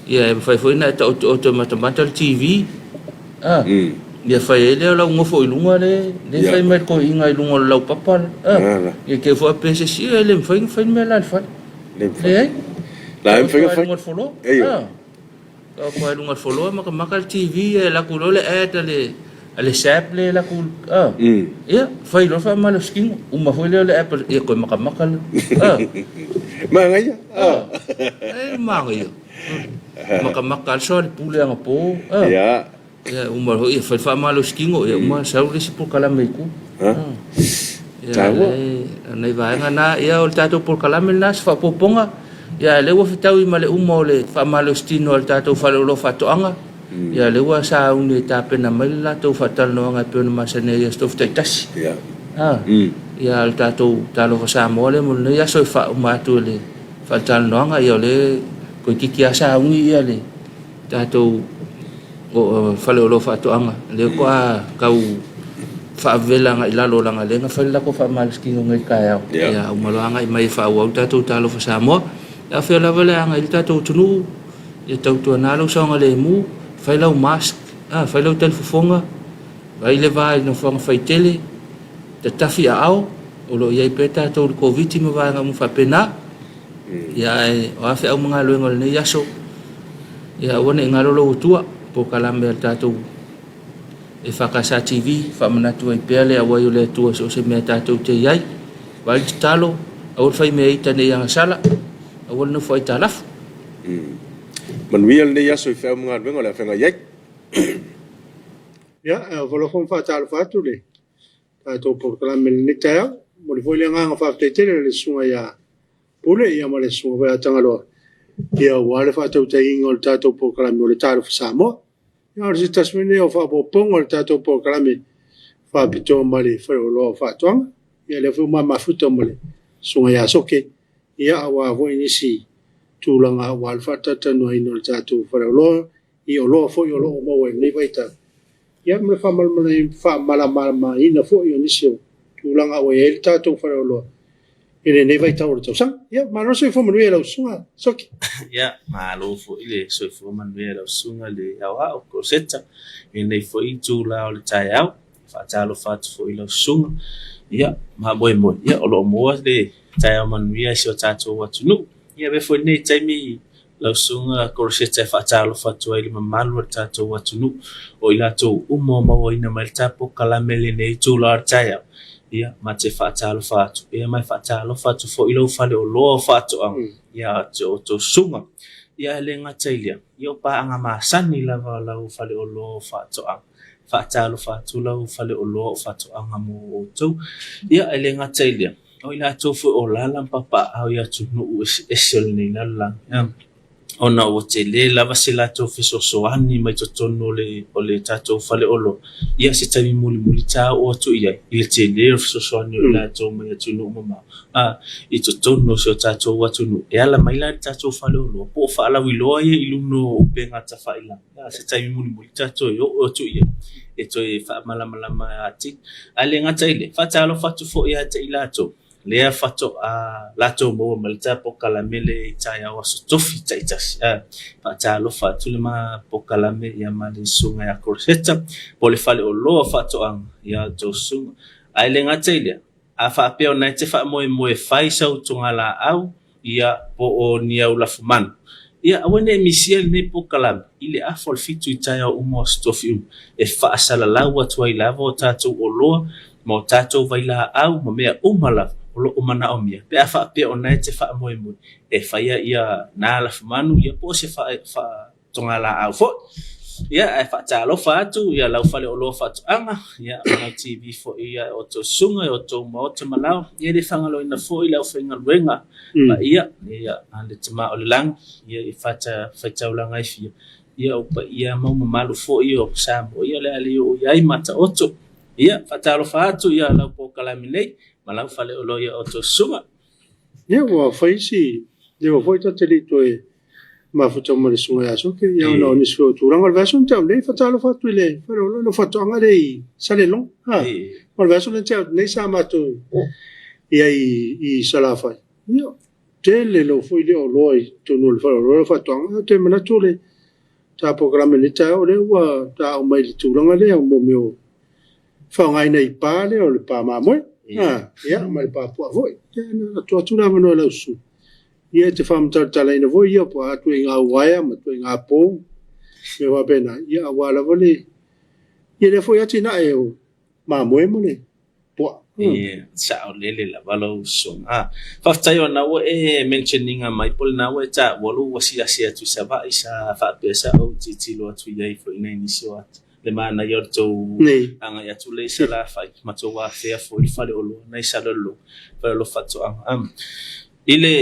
Ia e mafai foi ona e taotooto e matamata le TV. Ia fai ai lea o lau nofo i luga le le fai mai le toeaina i luga o le laupapa. Ia te i foi pe se isi, e le mafai ona fai le mea la i le fale. Le mafai. Leai. La e mafai ona Taoto fai. lava i luga o le floor. Ioe. Tau ai luga o le floor e matamata le TV ae alu atu loa le ad a le a le SAP lea e alu atu a ia fai loa le faamalositino uma foi lea o le app ia toe matamata lea a. Manaia a. E manaia. Matamata lava le soa le pule anapo a. Ia. Ia uma foi ia fai le faamalositino ia uma sau le isi polokalame i tua. Ia Taua. O nai vaega na, ia o le tatou polokalame lena se faaopoopoga. Ia lea ua fetaui ma le uma o le faamalositino a le tatou faleoloa faatoaga. Ia lea ua sauni e tapena mai le latou faatalanoaga e pei ona masani ai i aso Tofi taitasi. Ia. Ia o le tatou Talofa Samoa lea mo lenei aso e faauma atu e le faatalanoaga. Ia o lea toeitiiti lava sauni ia le tatou faleoloa faatoaga lea faatoa tau faavela agai i lalo leaga lea na fai le latou faamalositino nei i le taeao. Ia uma loa agai mai e faaauau le tatou Talofa Samoa. Ia afea lava le agai i le tatou atunuu, ia tautuana lou saogalemu, fai lau mask, fai lau talifofoga, vaai le va i nofoaga faitele, tatafi aao, o lo o i ai pea tatou i le Koviti ma vaega uma faapena. Ia ae o a feau ma galuega o lenei aso, ia aua ne i galo lou Atua, polokalame a le tatou EFKS TV, faamanatu ai pea le auai o le Atua i so o se mea tatou te i ai. Vaai le tatalo, aua le faimea ita ne i agasala, aua le nofo aitalafu. Manuia lenei aso i feau ma galuega o le a feagai ai. Ia, e alofa ma faatalofa atu le tatou polokalame i lenei taeao. Momoli foi le agaga faafetai tele i le susuga ia Pule ia ma le susuga foi ia Tagaloa ia aua le faatautaiga o le tatou polokalame o le Talofa Samoa. Ia o se tasi foi lenei o faaopoopoga o le tatou polokalame faapitoa ma le Faleoloa o Faatoaga. Ia lea foi ua mafuta ma le susuga ia Soke ia aua foi nisi tulaga aua le faatalatalanoaina o le tatou faleoloa i oloa foi o lo o maua i lenei vaitau. Ia ma le faamalamalamaina foi o nisi o tulaga ua i ai le tatou faleoloa i lenei vaitau o le tausaga. Ia, malo le soifua manuia i lau susuga Soki. Ia, malo foi le soifua manuia i lau susuga i le aoao Rosetta i lenei foi itula o le taeao. Faatalofa atu foi i lau susuga. Ia, mamoemoe, ia o lo o maua le taeao manuia i si o tatou atunuu. Ia, avea foi lenei taimi lau Susuga Koroseta e faatalofa atu ai i le mamalu o le tatou atunuu, o i latou uma o mauaina mai le tatou polokalame i lenei itula o le taeao. Ia, ma te faatalofa atu. Ia, ma e faatalofa atu foi i lou faleoloa o faatoaga, ia te outou susuga. Ia, e le gata i lea, ia o paaga masani lava o lau faleoloa o faatoaga. Faatalofa atu lau faleoloa o faatoaga mo outou. Ia, e le gata i lea, O i latou foi o lala ma papaaao i atunuu eseese o lenei lalolagi, ona ua tele lava se latou fesoasoani mai totonu o le o le tatou faleoloa, ia se taimi mulimuli ta oo atu i ai i le tele o le fesoasoani o i latou mai atunuu mamao a i totonu o si o tatou atunuu. E ala mai la i le tatou faleoloa po o faalauiloa ia i luga o upega tafailagai, a se taimi mulimuli ta toe oo atu i ai e toe faamalamalama atili. Ae le gata i lea, faatalofa atu foi ia te i latou lea faatoa latou maua mai le ta polokalame lea i taeao Aso Tofi taitasi. Faatalofa atu le ma polokalame ia ma le susuga ia Coroseta po o le faleoloa o faatoaga ia outou susuga. Ae le gata i lea, a faapea o lena e te faamoemoe e fai sau togalaau, ia, po o ni au lafumanu. Ia, aua ne i misia lenei polokalame i le afa o le fitu i taeao uma o Aso Tofi uma, e faasalalau atu ai lava o tatou oloa ma o tatou vailaau ma mea uma lava o lo o manaomia pe a faapea o lena e te faamoemoe e faia ia na lafumanu ia po o se togalaau foi. Ia, ae faatalofa atu ia lau faleoloa faatoaga, ia ma lau TV foi ia o outou susuga, o outou maota ma lao. Ia e le faagaloina foi le aufaigaluega paia, ia a le Tama o le Lagi, ia i fatafaitaulaga e fia, ia o paia ma mamalu foi o Samoa, ia o le a le oo i ai mataoto. Ia, faatalofa atu ia lau polokalame nei ma lau faleoloa ia outou susuga. Ia ua fai si leva foi ta te le i toe mafuta ma le susuga ia Soke, ia ona o nisi foi o tulaga. O le vaiaso na tea atu nei, faatalofa atu i le faleoloa, le faatoaga lea i Salelologa. Ha, o le vaiaso lea na tea atu nei sa matou i ai i Salafai. Ia, tele lava foi le oloa i totonu o le faleoloa le faatoaga. Ou te manatu o le ta polokalame i lenei taeao, o lea ua ta aumai i le tulaga lea mo mea o faaaogaina i pa lea o le pa mamoe. Ha, ia, ma le pa puaa foi. Ia, na tuu atu le avanoa i lau susuga. Ia, e te faamatalatalaina foi ia po o a ituaiga uaea ma ituaiga pou, mea faapena, ia aua lava le, ia lea foi atinae o mamoe ma le puaa. Ia, saolele lava lau susuga. Ah, faafetai ona ua e mention ina mai po o lena ua e taua lou asiasi atu i Savaii sa faapea sa ou tilotilo atu i ai foi nai nisi o ata. Le manaia o le tou agai atu lea i Salafai ma tou afea foi le faleoloa na i Salelologa, faleoloa faatoaga. Ah, I le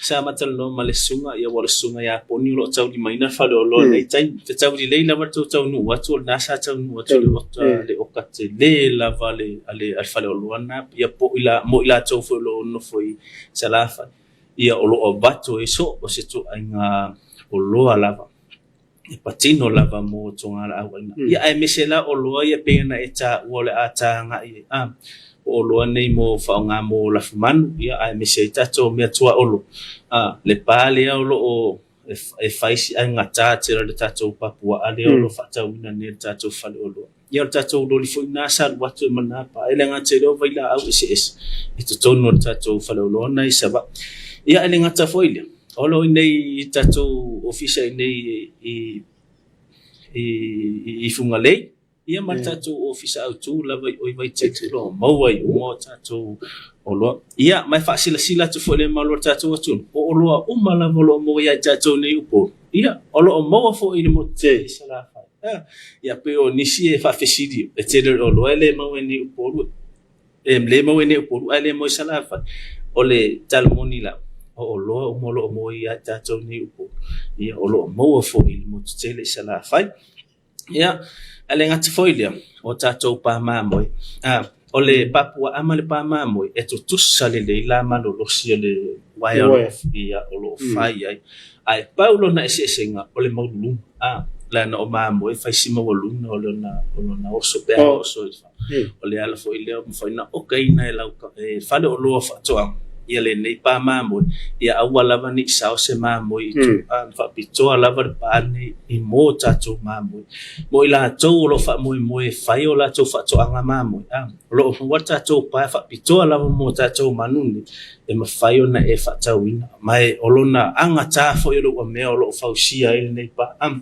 sa matalanoa ma le susuga, ia ua o le susuga ia Poni o lo o taulimaina le faleoloa i lenei taimi. Fetau lelei lava le tou taunuu atu, o lena sa taunuu atu le ota, le oka tele lava a le, a le faleoloa lena, ia po i la, mo i latou foi o lo o nonofo i Salafai, ia o lo o avatu ai soo o se ituaiga oloa lava. E patino lava mo togalaau aina. Ia aemaise la oloa ia pei ona e taua o le a ta agai ai. A, o oloa nei mo faaaoga mo lafumanu, ia aemaise ai tatou mea tuaolo. A, le pa lea o lo o e fai si aigata tele o le tatou papuaa lea o lo o faatauina nei e le tatou faleoloa. Ia o le tatou loli foi lena sa alu atu ai ma lena pa. E le gata i lea o vailaau eseese i totonu o le tatou faleoloa lena i Savaii. Ia e le gata foi i lea, o lo o i inei i tatou ofisa i inei i i i Fugalei, ia ma le tatou ofisa autu lava i o i Vaitele, o lo o maua ai uma o tatou oloa. Ia, ma e faasilasila atu foi i le mamalu o le tatou atunuu, o oloa uma lava o lo o maua ia i tatou nei i Upolu, ia, o lo o maua foi i le motu tele i Salafai. Ia, pei o nisi e faafesili, e tele o le oloa e le maua i nei Upolu, e le maua i nei Upolu ae le maua i Salafai. O le tala moni lava, o oloa uma o lo o maua ia i tatou nei Upolu, ia, o lo o maua foi i le motu tele i Salafai. Ia, ae le gata foi i lea, o tatou pa mamoe. A, o le pa puaa ma le pa mamoe, e tutusa lelei la malolosi o le uaea o lo o, ia, o lo o fai ai. Ae pau lona eseesega, o le maualuluga. A, leaga o mamoe e fai si maualuluga o lona, o lona oso pe a oso i O le ala foi lea ua mafai ona okaina e lau e faleoloa faatoaga ia lenei pa mamoe, ia aua lava ne i sao se mamoe i tua, a na faapitoa lava le pa lenei i mo tatou mamoe. Mo i latou o lo o faamoemoe e fai o latou faatoaga mamoe, a o lo o maua le tatou pa e faapitoa lava mo tatou manu nei, e mafai ona e faatauina. Ma e o lona agatā foi o le uamea o lo o fausia ai lenei pa. A,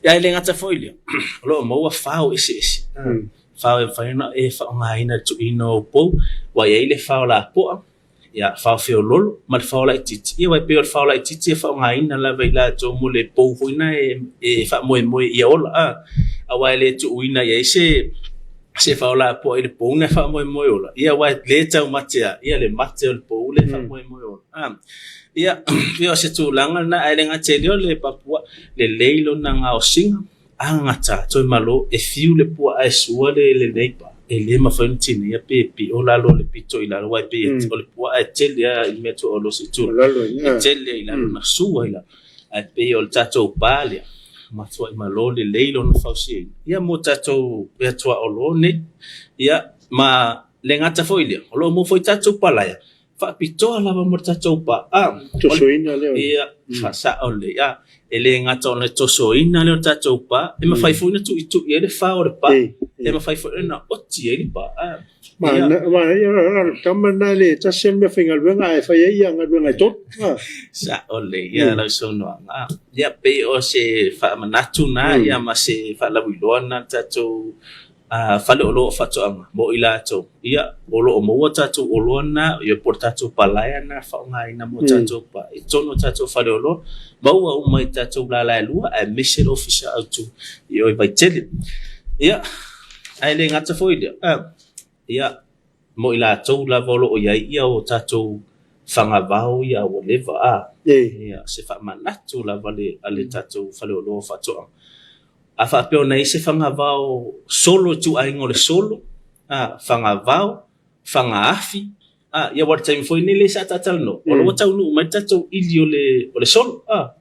ia e le gata foi i lea, o lo o maua fao eseese. Fao e mafai ona e faaaogaina i le tuuina o ou pou, ua i ai le fao lapoa, ia, fao feololo ma le fao laitiiti. Ia aua e pei o le fao laitiiti e faaaogaina lava e i latou mo le pou foi lena e faamoemoe ia ola, a, aua e le tuuina i ai se se fao lapoa i le pou lena e faamoemoe ola, ia aua e le taumate lava ia le mate o le pou lea e faamoemoe ola. A, ia, ia o se tulaga lena, ae le gata i lea o le papua, lelei lona gaosiga, agata, toe malo, e fiu le puaa e sua le lenei pa, e le mafai ona tineia pe pio lalo o le pito i lalo, aua e pei o le puaa e tele lava i le mea tuaolosi i tua, e tele i lalo na sua i lalo. Ae pei o le tatou pa lea, matuai malo lelei lona fausiaina, ia mo tatou mea tuaolo nei. Ia, ma le gata foi i lea, o lo o maua foi tatou palaea, faapitoa lava mo le tatou pa. A, Tosoina lea. Ia, faasao lelei. A, e le gata ona tosoina lea o le tatou pa, e mafai foi ona tuitui ai le fao o le pa, e mafai foi ona oti ai le pa. A, ia. Manaia le tama lena e le tasi lava le meafaigaluega ae fai ai galuega e tolu. Sao lelei ia lau saunoaga. Ia, pei o se faamanatu lena ia ma se faalauiloa lena a le tatou. Faleoloa o Faatoaga mo i latou, ia, o lo o maua tatou oloa na, ia po o le tatou palaea na faaaogaina mo tatou pa i totonu o tatou faleoloa, maua uma i tatou lala e lua aemaise le ofisa autu i o i Vaitele. Ia, ae le gata foi i lea, ia, mo i latou lava o lo o i ai ia o tatou fagavao ia ua leva a, ia, se faamanatu lava le, a le tatou faleoloa o Faatoaga. A faapea ona i ai se fagavao solo ituaiga o le solo, a, fagavao, fagaafi, a, ia aua o le taimi foi lenei lea sa ta talanoa, o la ua taunuu mai le tatou ili o le, o le solo, a.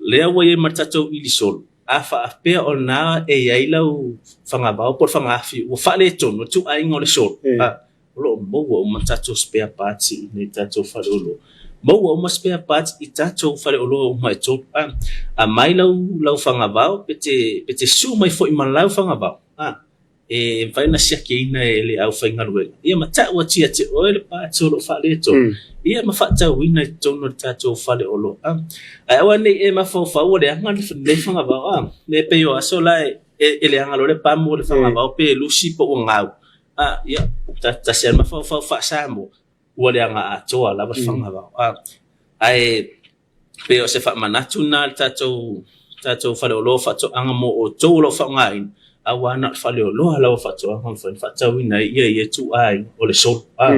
Lea ua i ai ma le tatou ili solo, a faapea o lena e i ai lau fagavao po o le fagaafi ua faaletonu, ituaiga o le solo, a, O lo o maua uma tatou spare parts i inei i tatou faleoloa. Maua uma spare parts i tatou faleoloa uma e tolu. A, aumai lau, lau fagavao pe te, pe te sue mai foi ma lau fagavao, a, e mafai ona siakiina e le aufaigaluega. Ia ma tau atu ia te oe le parts o lo o faaletonu, ia ma faatauina i totonu o le tatou faleoloa. A, ae aua ne i e mafaufau ua leaga lenei fagavao, a, e pei o aso la e, e leaga loa le pamu o le fagavao pe lusi po ua gau. A, ia, tasi lava le mafaufau faa-Samoa, ua leaga atoa lava le fagavao. A, ae pei o se faamanatu lena a le tatou, tatou faleoloa o faatoaga mo outou o lo o faaaogaina, aua na o le faleoloa lava o faatoaga e mafai ona faatauina ai ia ia ituaiga o le solo. A,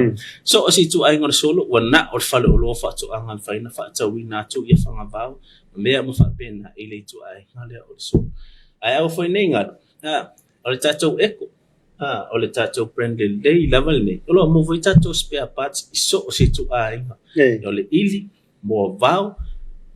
so o se ituaiga o le solo, ua na o le faleoloa o faatoaga e mafai ona faatauina atu ia fagavao ma mea uma faapena i le ituaiga lea o le solo. Ae aua foi ne i galo, a, o le tatou eco, a, o le tatou brand lelei lava lenei, o lo o maua foi tatou spare parts i so o se ituaiga. O le ili, moavao,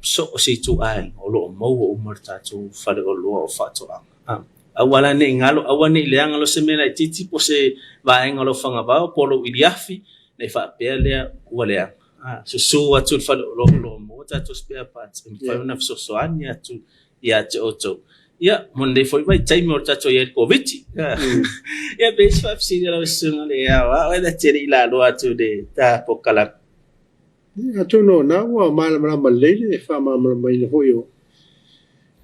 so o se ituaiga, o lo o maua uma i le tatou faleoloa o faatoaga. A, aua la ne i galo, aua ne i leaga loa se mea laitiiti po o se vaega o lau fagavao po o lou iliafi, ona e faapea lea ua leaga. A, susu atu i le faleoloa o lo o maua tatou spare parts e mafai ona fesoasoani atu ia te outou. Ia, mo lenei foi vaitaimi o le tatou i ai i le Koviti. Ia, pe i ai se faafesili a lau Susuga i le Aoao, e ta te le i laloa atu i le ta polokalame. Ia, atonu o lena ua malamalama lelei le faamalamalamaina foi o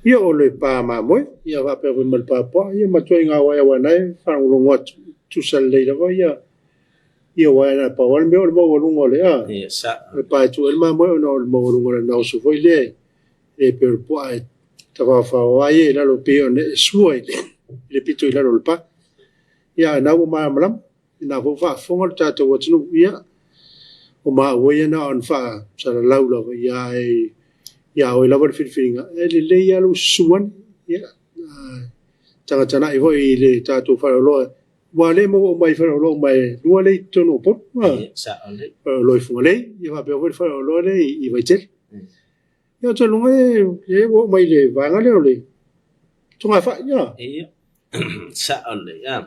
ia o le pa mamoe, ia faapea foi ma le pa puaa, ia ma ituaiga uaea aua o lena e faalogologo atu, tutusa lelei lava ia ia aua na pau lava le mea o le maualuga o le a, o le pa e tuu ai le mamoe ona o le maualuga o le gaoso foi lea e pei o le puaa e tafaofao ai i lalo pei ona e sua i le pito i lalo o le pa. Ia, a o lena ua malamalama, o lena foi ua faafofoga le tatou atunuu, ia, o maua ia na ona faasalalau lava, ia, ae ia oe lava le filifiliga, e lelei lava lou susu ane, ia, tagatanai foi i le tatou faleoloa, aua o lea e maua uma i faleoloa uma e lua lea i totonu o Upolu, faleoloa i Fugalei, ia faapea foi le faleoloa lea i Vaitele. Ia ou te iloa e ua oo mai i le vaega lea o le togafai. Ia. Ia, sao lelei. Ia,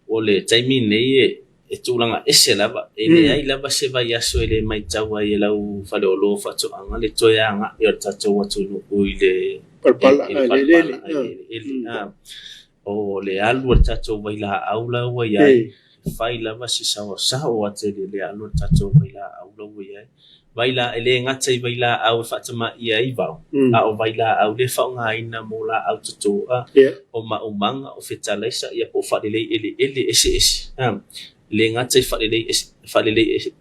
o le taimi lenei e, e tulaga ese lava. E leai lava se vaiaso e le matau ai e lau faleoloa o faatoaga le toe agai o le tatou atunuu i le palapala, i le palapala, i le eleele. O le alu a le tatou vailaau la ua i ai, e fai lava si saoasao tele le alu a le tatou vailaau la ua i ai. Vaila, e le gata i vailaau e faatamaia ai vao, a o vailaau lea e faaaogaina mo laau totoa, o maumaga, o fetalaisa, ia po o faalelei eleele eseese. E le gata i faalelei, faalelei,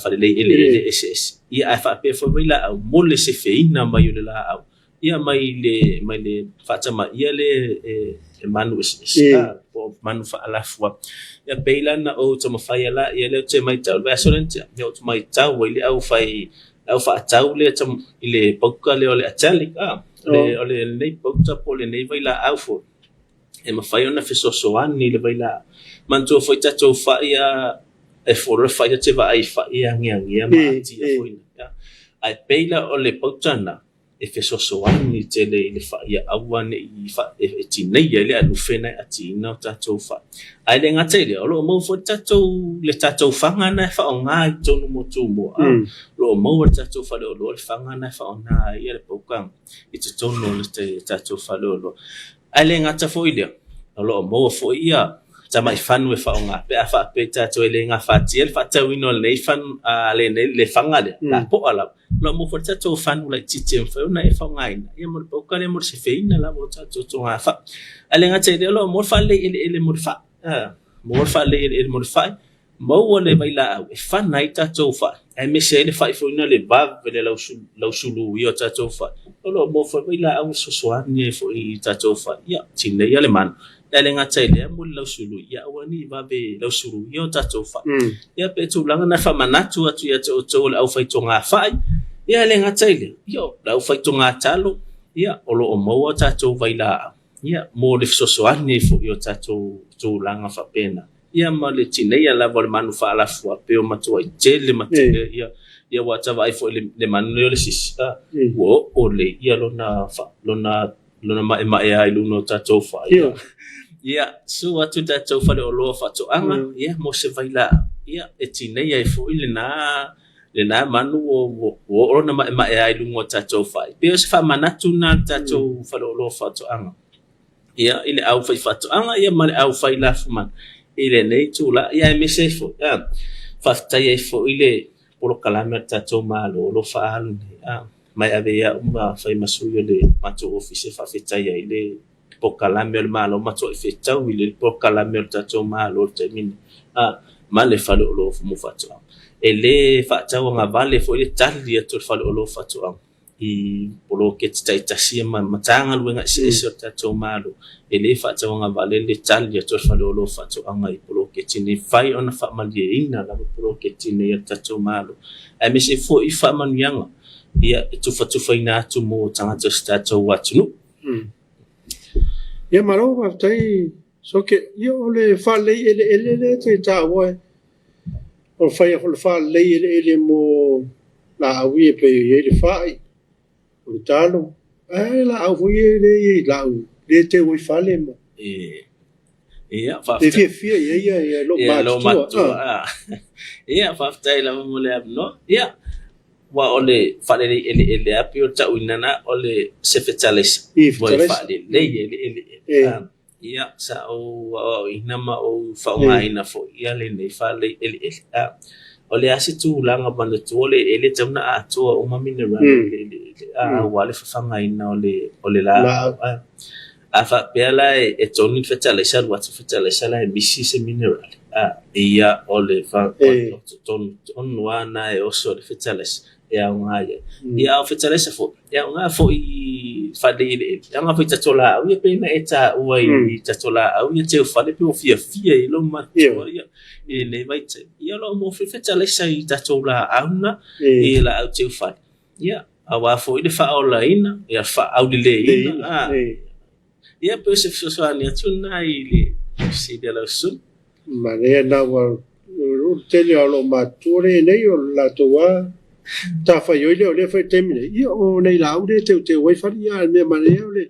faalelei eleele eseese, ia ae faapea foi vailaau mo le sefeina mai o le laau. Ia mai le mai le faatamaia lea e manu eseese a po o manu faalafua. Ia pei la na ou taumafai ala ia lea ou te matau i le vaiaso lea na tea, ia ou te matau ai le aufai le au faatau lea i le pauka lea o le Atelic a, o lenei pauka po o lenei vailaau foi e mafai ona fesoasoani i le vailaau. Manatua foi tatou fai a e folo le fai ou te vaai i fai e agiagia ma atia foi. Ae pei la o le pauta lena e fesoasoani tele i le fai ia aua ne i e tineia ai le alufe lena e atiina o tatou fai. Ae le gata i lea, o lo o maua foi le tatou, le tatou faga lena e faaaoga i totonu mo Tumua. O lo o maua e le tatou faleoloa le faga lena e faaaoga ai le pauka i totonu o le tatou faleoloa. Ae le gata foi i lea, o lo o maua foi ia tamai fanu e faaaoga pe a faapea tatou e le gafatia le faatauina o lenei fanu, lenei le faga lea, lapoa lava. O lo o maua foi le tatou fanu laitiiti e mafai ona e faaaogaina, ia mo le pauka lea mo le sefeina lava o tatou togafai. Ae le gata i lea, o lo o maua le faalelei eleele mo le fai. Maua le faalelei eleele mo le fai, maua le vailaau e fana ai tatou fai, aemaise ai le fai foi lena le vave le lausuluia o tatou fai. O lo o maua foi vailaau e fesoasoani ai foi i tatou fai. Ia, tineia le manu, ae le gata i lea mo le lausului, ia aua ne i vave lausuluia o tatou fai. Ia pei o tulaga na e faamanatu atu ia te outou o le aufaitogafai, ia e le gata i lea, ia o le aufaitogatalo, ia o lo o maua tatou vailaau. Ia, mo le fesoasoani ai foi i o tatou tulaga faapena. Ia ma le tineia lava o le manu faalafua pei ua matuai tele ma tele ia ia aua ta vaai foi i le manu lea o le sisi, a, ua oo lelei ia lona lona lona maemaea i luga o tatou fai. Ia, ia susu atu i tatou faleoloa faatoaga, ia mo se vailaau, ia e tineia ai foi lena lena manu ua oo lona maemaea i luga o tatou fai. Pei o se faamanatu lena a le tatou faleoloa faatoaga ia i le aufaifaatoaga ia ma le aufai lafumanu i lenei itula, ia aemaise ai foi faafetai ai foi le polokalame a le tatou Malo o lo o faaalu nei, ma e ave ai au ma fai ma sui o le matou ofisa e faafetai ai le polokalame a le Malo, matuai fetau i le polokalame a le tatou Malo i le taimi lenei, ma le faleoloa mo faatoaga. E le faatauagavale foi le tali atu a le faleoloa faatoaga i poloketi taitasi ia ma Matagaluega eseese o le tatou Malo. E le faatauagavale le tali atu a le faleoloa faatoaga i poloketi nei, fai ona faamalieina lava poloketi nei a le tatou Malo, aemaise foi faamanuiaga ia e tufatufaina atu mo tagata o si tatou atunuu. Ia malo faafetai Soke. Ia o le faalelei eleele lea e te taua e o le fai o le faalelei eleele mo laau ia pei e i ai le fai, o le talo, ae laau foi ia lea e i ai laau lea e teu ai fale ma Ia, e faafetai. fiafia i ai ia lou Ia, lou matutua. matutua. Ia, faafetai lava mo le avanoa. Ia, Aua o le faalelei eleele lava pei o le tauina lena o le se fetalesa ua e faalelei ai le eleele. Ia, sa ou aoaoina ma ou faaaogaina foi ia lenei faalelei eleele. O le a se tulaga manatua o le eleele e tatau ona atoa uma minerala i le eleele aua le fafagaina o le laau. A faapea la e tonu le fetalesa alu atu le fetalesa la e misi se mineral, ia o le tonu tonu lava lena e oso ai le fetalesa e aoga i ai. Ia a o fetalesa foi, e aoga foi i faalelei eleele, e aoga foi i tatou laau ia pei ona e taua i tatou laau ia teufale pei ua fiafia ai lou matua ia i lenei vaitaimi. Ia o lo o maua foi fetalesa i tatou laau na, i laau teufale. Ia, aua foi le faaolaina, ia faaauleleina. Ia, pei o se fesoasoani atu lena i le fesili a lau susuga. Manaia lena ua o le tele lava o loo matutua lea e i ai nei o le latou lava matafaioi lea o lea e fai i le taimi nei, ia o nai laau lea e teuteu ai fale, a o le mea manaia o le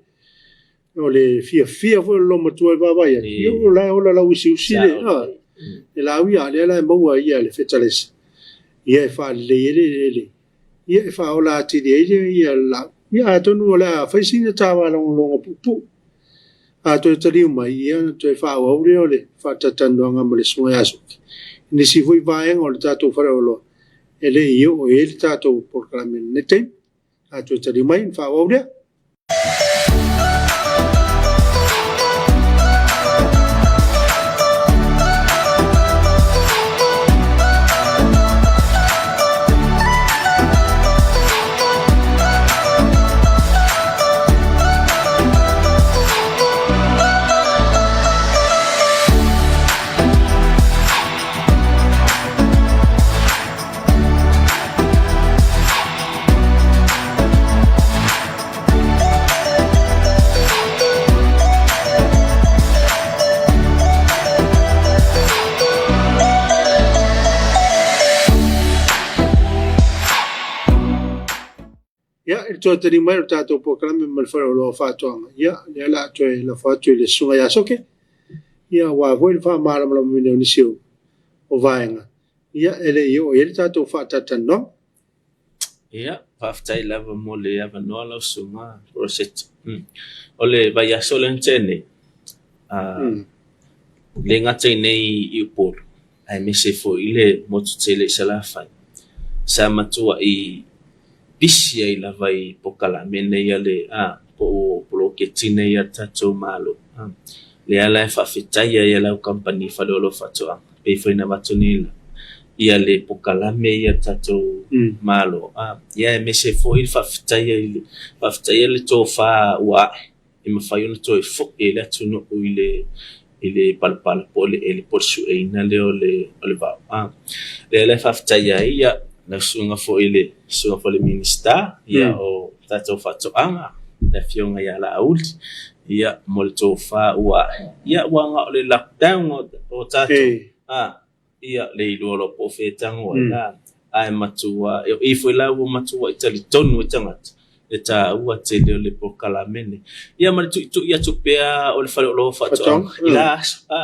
O le fiafia foi o le loomatua e vaavaai atu, ia o la e ola lauusiusi le, le laau ia, a o lea la e maua ai ia le fetalesa, ia e faalelei ai le eleele, ia e faaola atili ai le ia le laau. Ia atonu o le a fai sina ta faalogologo puupuu, a toe taliu mai, ia ona toe faaauau lea o le faatalatalanoaga ma le Susuga ia Sofi i nisi foi vaega o le tatou faleoloa e le i oo i ai le tatou polokalame i lenei taimi. A toe taliu mai ona faaauau lea. Ia, i le toe tali mai o le tatou polokalame ma le Faleoloa o Faatoaga, ia, lea o le a toe lafo atu i le Susuga ia Soke, ia, aua foi le faamalamalamaina o nisi o vaega, ia, e le i oo i ai le tatou faatalatalanoaga. Ia, faafetai lava mo le avanoa lau susuga Rosette. O le vaiaso lea na tea nei, le gata i nei i Upolu, aemaise foi i le motu tele i Salafai, sa matuai pisi ai lava i polokalame nei a le po o poloketi nei a le tatou Malo. Lea la e faafetai ai e lau kamupani faleoloa faatoaga pei foi ona avatu nei la ia le pokalame ia a le tatou Malo a ia aemaise foi le faafetaia i le faafetaia le tofa ua ae e mafai ona toe foi ai le atunuu i le i le palapala po o le ele po o le sueina lea o le o le vao a. Lea la e faafetaia ai ia lau susuga foi i le susuga foi i le Minisita ia o tatou Faatoaga le Afioga ia Laauli ia mo le tofa ua ae. Ia ua na o le lockdown o tatou a ia le iloa loa po o fea e tago ai a ae matua e o i foi la ua matuai talitonu ai tagata le taua tele o le polokalame lenei. Ia ma le tuitui atu pea o le faleoloa faatoaga i la aso a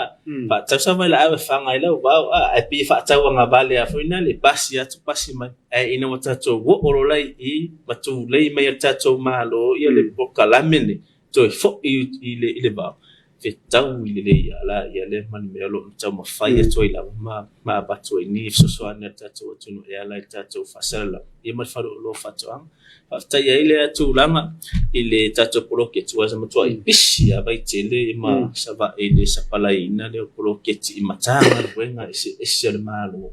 faatau sa vailaau e faga ai lau vao a ae pei e faatauagavale lava foi na le pasi atu pasi mai. Ae ina ua tatou oo loa la i i ma tulei mai e le tatou Malo ia le polokalame lenei toe foi i le i le vao, fetaui lelei lava laia lea ma le mea o lo o taumafai atu ai lava ma ma avatu ai ni fesoasoani a le tatou atunuu e ala i le tatou faasalalau ia ma le faleoloa faatoaga. Faafetai ai lea tulaga i le tatou poloketi aua sa matuai pisi lava Vaitele ma Savaii i le sapalaiina lea o poloketi i Matagaluega eseese a le Malo.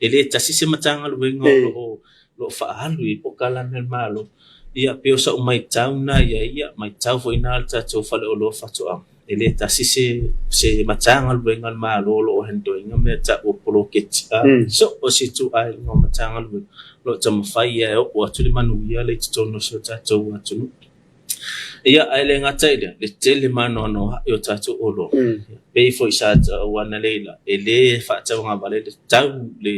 E le tasi se Matagaluega o lo o lo o faaalu i polokalame a le Malo. Ia pei o sau matau lena i ai, ia matau foi i ina le tatou faleoloa faatoaga, e le tasi se se Matagaluega a le Malo o lo o handle ina mea tau o poloketi. So o se ituaiga o Matagaluega o lo o taumafai e oo atu le manuia lea i totonu o si o tatou atunuu. Ia, ae le gata i lea, le tele maanoanoa'i o tatou oloa. Pei foi sa taua analeila, e le faatauagavale le tau le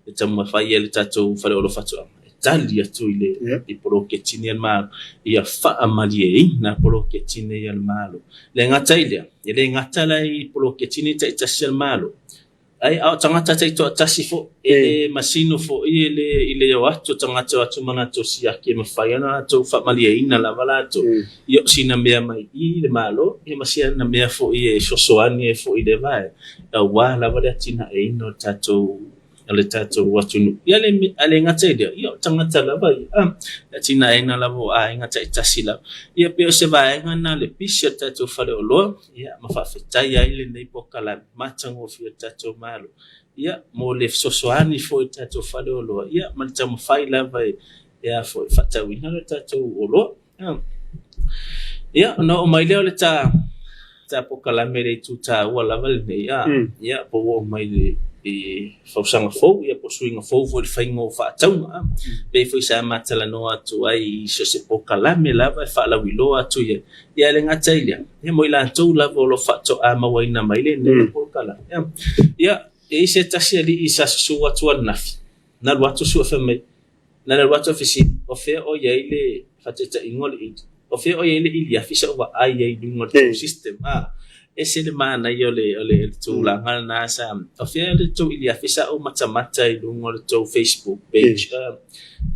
le taumafai a le tatou faleoloa faatoaga e tali atu i le i poloketi nei a le Malo, ia faamalieina poloketi nei a le Malo. Le gata i lea, e le gata la i poloketi nei taitasi a le Malo, Ai, a o tagata taitoatasi foi, e le masino foi i le, i le o atu o tagata o atu ma latou siaki e mafai ona latou faamalieina lava latou. Ia o sina mea mai i le Malo, ia ma sina mea foi e fesoasoani ai foi i lea vaega, aua lava le atinaeina o le tatou, o le tatou atunuu. Ia le, a le gata i lea, ia o tagata lava ia, a, le atinaeina lava o aiga taitasi lava. Ia pei o se vaega lena o le pisi o le tatou faleoloa. Ia, ma faafetai ai lenei polokalame matagofie a le tatou Malo, ia, mo le fesoasoani foi i le tatou faleoloa, ia, ma le taumafai lava e, e a foi, faatauina le tatou oloa. Ia, ona oo mai lea o le ta, ta polokalame i le itu taua lava lenei, a, ia, po ua oo mai i le i fausaga fou, ia, po o suiga fou foi i le faiga o faatauga, a. Pei foi sa matalanoa atu ai i so o se polokalame lava e faalauiloa atu i ai, Ia e le gata i lea, ia mo i latou lava o lo o faatoa mauaina mai lenei polokalame. Ia, ia, e i ai se tasi alii sa susu atu ananafi, na alu atu sue fai mai, na alu atu a fesili, o fea o i ai le faataitaiga o le ili? O fea o i ai le iliafi sa ou vaai ai i luga o le tou system? A, ese le manaia o le, o le tulaga lena sa, o fea le tou iliafi sa ou matamata i luga o le tou Facebook page? A,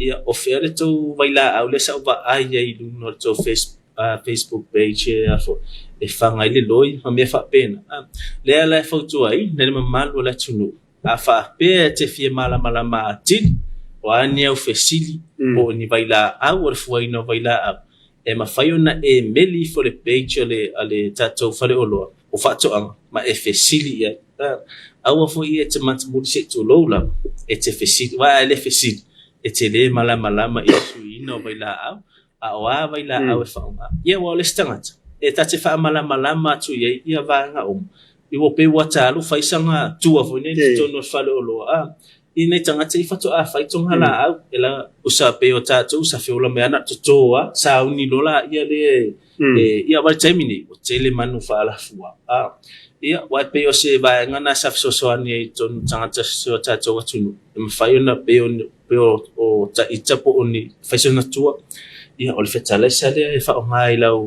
ia, o fea le tou vailaau lea sa ou vaai ai i luga o le tou Facebook? Facebook page e a foi, e faga ai le loi ma mea faapena. Lea la e fautua ai le mamalu o le atunuu, a faapea e te fia malamalama atili, o a ni au fesili po o ni vailaau o le fuaina o vailaau, e mafai ona e meli ifo i le page a le tatou faleoloa o faatoaga ma e fesili i ai. Aua foi e te matamuli se i tulou lava, e te fesili, aua a e le fesili, e te le malamalama i le suiina o vailaau A o a vailaau e faaaoga? Ia, aua o le isi tagata, e ta te faamalamalama atu i ai ia vaega uma, i ua pei ua talu fai sana tua foi nei i totonu o le faleoloa, a, i nai tagata ia faatoa fai tona laau, e la, usa pei o tatou sa feola mai ana toto a, sauni loa laia lea e, e, ia aua le taimi nei, ua tele manu faalafua, a, ia, aua e pei o se vaega na sa fesoasoani ai i totonu o tagata o si o tatou atunuu, e mafai ona pei o pei o ta ita po o ni faisona tua, ia o le fertilizer lea e faaaoga i lau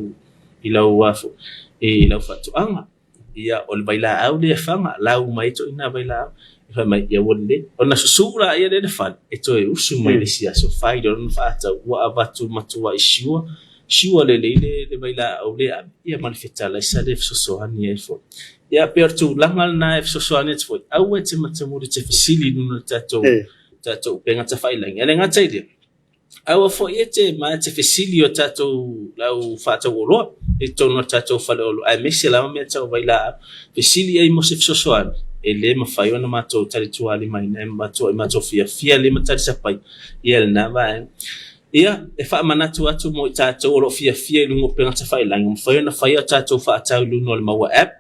i lau a foi i lau faatoaga. Ia o le vailaau lea e faga, lau mai ai ituaiga vailaau, fai mai ia ua lelei. Ona susu laia lea i le fale, e toe usu mai le isi aso fai loa lona faatau, ua avatu matuai sure, sure lelei le le vailaau lea e ave, ia ma le fertilizer lea e fesoasoani ai foi. Ia pei o le tulaga lena e fesoasoani atu foi, aua e te matamuli e te fesili i luga o le tatou tatou upega tafailagi. E le gata i lea, Aua foi e te ma te fesili o tatou lau faatau oloa i totonu o tatou faleoloa aemaise lava mea tau vailaau. Fesili ai mo se fesoasoani, e le mafai ona matou talitualimaina e matuai matou fiafia lima talisapai ia lena vaega. Ia, e faamanatu atu mo i tatou o lo o fiafia i luga o upega tafailagi, ua mafai ona fai a tatou faatau i luga o le Maua App.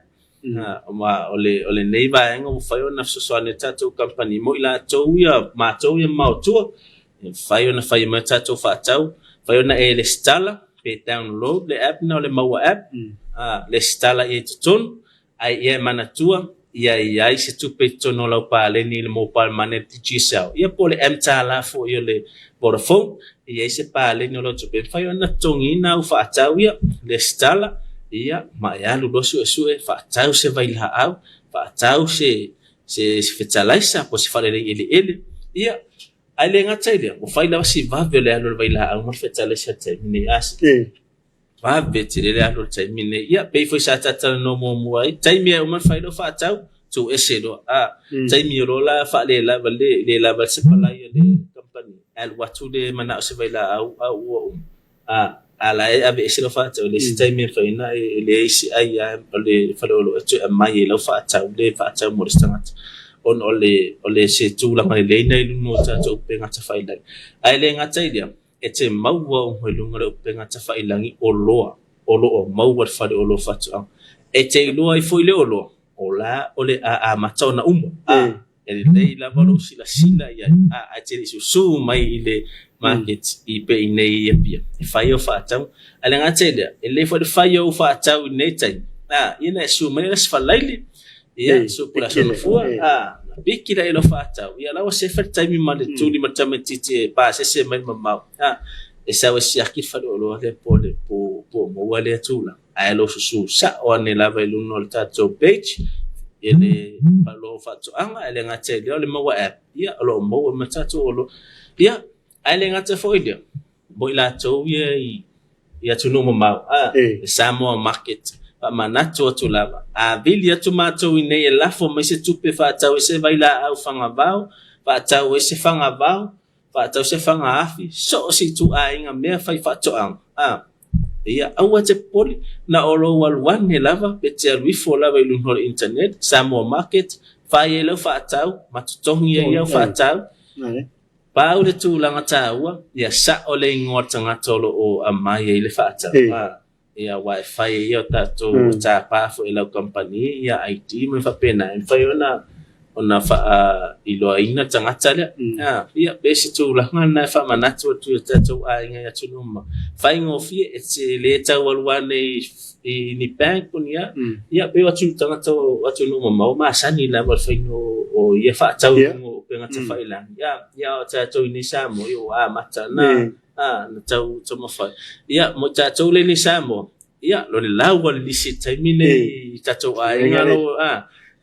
Ma o le, o lenei vaega ua mafai ona fesoasoani ai tatou kamupani mo i latou ia, matou ia maotua, e mafai ona fai mai tatou faatau, mafai ona e lesitala pe download le app na o le Maua App, lesitala i ai i totonu, ae ia e manatua, ia i ai se tupe i totonu o lau paleni i le mobile money a le Digicel, ia po o le mTala foi o le Vodafone, e i ai se paleni o lau tupe e mafai ona totogiina au faatau ia, lesitala, ia, ma e alu loa suesue, faatau se vailaau, faatau se fetalaisa po o se falelei eleele, ia, ae le gata i lea, ua fai lava si vave o le alu o le vailaau ma le fetalaisa i le taimi nei. A vave tele le alu o le taimi lenei. Ia, pei foi sa ta talanoa muamua ai, taimi e uma ona fai lau faatau, tuu ese loa. A, taimi o loa la faalelava le, le lava le sapalai a le kamupani, alu atu le manao se vailaau a ua uma. A, a la e aveese lau faatau, e leai se taimi e mafai ona e leai se ai lava o le faleoloa e toe aumai ai lau faatau le faatau mo le isi tagata. Ona o le, o le se tulaga lelei lena i luga o tatou upega tafailagi. Ae le gata i lea, E te maua uma i luga o le upega tafailagi oloa o lo o maua i le faleoloa faatoaga. E te iloa ai foi le oloa, o la o le a amata ona uma. A, e lelei lava lou silasila i ai, a, ae te le i susu mai i le market i pe i nei i Apia e fai au faatau. Ae le gata i lea, e lelei foi le fai o au faatau i lenei taimi, a, ia na e susu mai le aso Faraile, Ia, so po o le aso Gafua, a, na piki lea i lau faatau, ia la ua sefa le taimi ma le tuli ma le tamaitiiti e pasese mai le mamao, a, e sau e siaki le faleoloa lea po o le po o maua lea tulaga. Ae lou susu sao ane lava i luga o le tatou page i le faleoloa o faatoaga, ae le gata i lea o le Maua App, ia, o lo o maua ma tatou oloa. Ia, ae le gata foi i lea, mo i latou ia i atunuu mamao, a, le Samoa Market, faamanatu atu lava, a vili atu matou i nei e lafo mai se tupe faatau ai se vailaau fagavao, faatau ai se fagavao, faatau se fagaafi, so o se ituaiga mea fai faatoaga, a, ia aua e te popole, na o lou alu ane lava pe te alu ifo lava i luga o le internet, Samoa Market, fai ai lau faatau ma totogi ai au faatau, Pau le tulaga taua, ia sao le ingoa o le tagata o lo o aumai ai le faatau. Ia aua e fai e ia o tatou tapa foi e lau kamupani ia ID ma mea faapena e mafai ona ona faailoaina le tagata lea. Ia pei o se tulaga lena e faamanatu atu i o tatou aiga i atunuu mamao, faigofie e te le tau alu ane i ni bank po o ni a, ia pei o atu tagata o atunuu mamao masani lava i le faiga o ia faatau i luga o upega tafailagi. Ia, ia o tatou i nei Samoa, ia ua amata na, a, na tau taumafai. Ia, mo tatou lea i nei Samoa, ia, lo le lau o le lisi i le taimi nei i tatou aiga lo, a,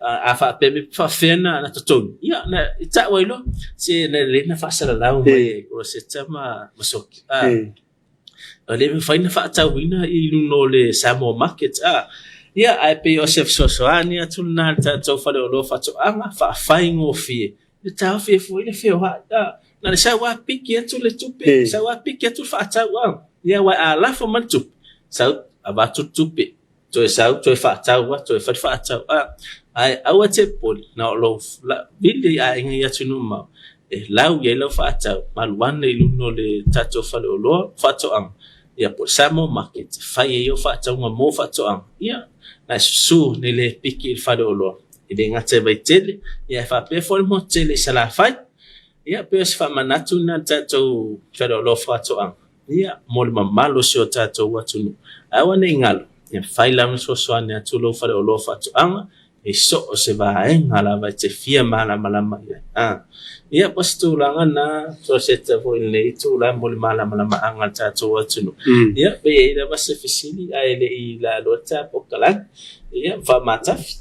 a faapea mai pe faapefea na totogi, ia, na e tau ai loa, se na lelei na faasalalau mai e Rosetta ma Soki. A, E le mafai ona faatauina i luga o le Samoa Market. A, ia, ae pei o se fesoasoani atu lena i le tatou faleoloa faatoaga, faafaigofie le taofi ai foi le feoai. A, na o le sau lava piki atu le tupe, sau lava piki atu le faatau. A, ia aua a lafo mai le tupe, sau avatu le tupe, toe sau toe faatau lava, toe fai le faatau. A, ae aua e te popole, na o lou vili i aiga i atunuu mamao e lau i ai lau faatau, ma alu ane i luga o le tatou faleoloa faatoaga, ia po o le Samoa Market, e fai ai au faatauga mo faatoaga, ia, na e susu nei le piki i le faleoloa. E le gata i Vaitele, ia ae faapea foi le motu tele i Salafai. Ia, pei o se faamanatu lena i le tatou faleoloa faatoaga, ia, mo le mamalu o si o tatou atunuu. Ae aua ne i galo, ia fai lava ona fesoasoani atu lou faleoloa faatoaga i so o se vaega lava e te fia malamalama i ai. A, ia, po o se tulaga lena, Rosetta foi i lenei itula mo le malamalamaaga o le tatou atunuu. Ia, pe i ai lava se fesili ae le i laloa le ta polokalame, ia, faamatafi.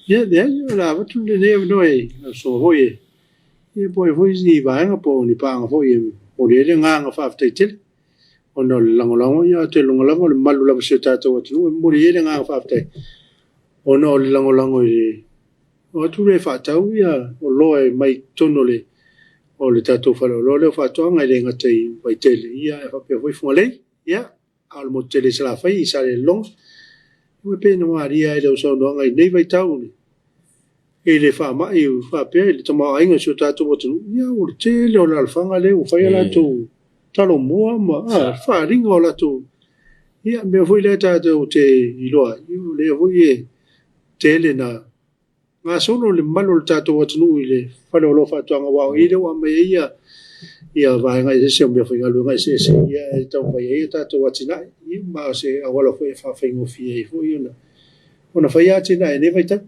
Ia, leai, o le a avatu lenei avanoa i lau susuga foi e Ia po o ai foi ni vaega po o ni paaga foi e momoli ai le agaga faafetai tele ona o le lagolago, ia ou te lagona lava o le mamalu lava o si o tatou atunuu e momoli ai le agaga faafetai ona o le lagolago i le o atu lea e faatau ia oloa e mai totonu o le o le tatou faleoloa lea o faatoaga e le gata i Vaitele, ia e faapea foi Fugalei, ia, a o le motu tele i Salafai i Salelologa. Ua pei ona malie i lau saunoaga i lenei vaitau i le faamai faapea i le tamaoaiga o si o tatou atunuu, ia o le tele o alaalafaga lea ua fai a latou talomua ma faaaliga o latou, ia mea foi lea tatou te iloa ai, o lea foi e tele na gasolo le mamalu o le tatou atunuu i le faleoloa o faatoaga, aua o i lea ua aumai ai ia vaega eseese o meafaigaluega eseese, ia e taumafai ai a tatou atinae, ia ma o se auala foi e faafaigofie ai foi ona fai atinae i lenei vaitau.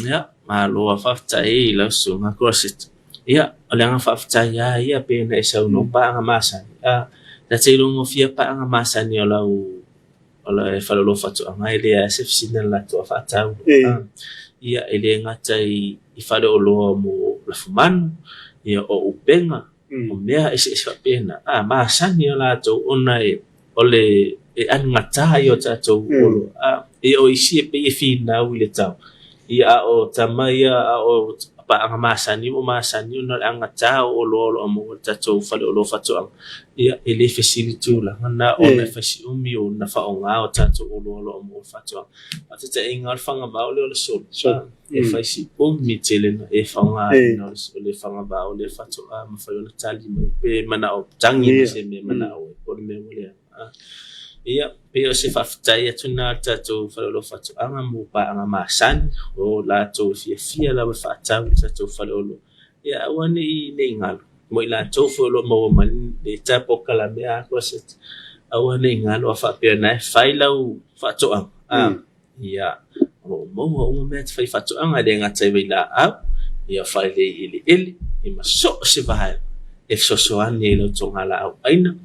Ia, malo lava faafetai i lau susuga Crossett. Ia, o le agaga faafetai lava ia pei ona e saunoa paaga masani. Ta te iloa paaga masani o lau o le faleoloa faatoaga e leai se fesili na latou faatau. Ia, e le gata i faleoloa mo lafumanu, ia o upega, o mea eseese faapena. Masani o latou ona e o le e anugata ia o tatou oloa. Ia o isi e pei e finau i le tau. Ia a o tama ia a o paaga masani mo masani ona o le anugata o oloa o lo o maua i le tatou faleoloa faatoaga. Ia e le fesili tulaga na ona e fai si umi o na faaaoga o tatou oloa o lo o maua i faatoaga. Faataitaiga o le fagavao lea o le solo. E fai si umi tele na e faaaogaina o le fagavao lea faatoa mafai ona tali mai pe manao tagi mai se mea manao ai po o le mea ua leaga. Ia, pei o se faafetai atu lena i le tatou faleoloa faatoaga mo paaga masani o latou e fiafia lava e faatau i le tatou faleoloa. Ia aua ne i galo mo i latou foi o lo o maua mai le polokalame a Crossett, aua ne i galo a faapea na e fai lau faatoaga. Ia, o lo o maua uma mea e fai faatoaga, e le gata i vailaau, ia faalelei eleele, ia ma so o se vaega e fesoasoani ai i lau togalaau aina,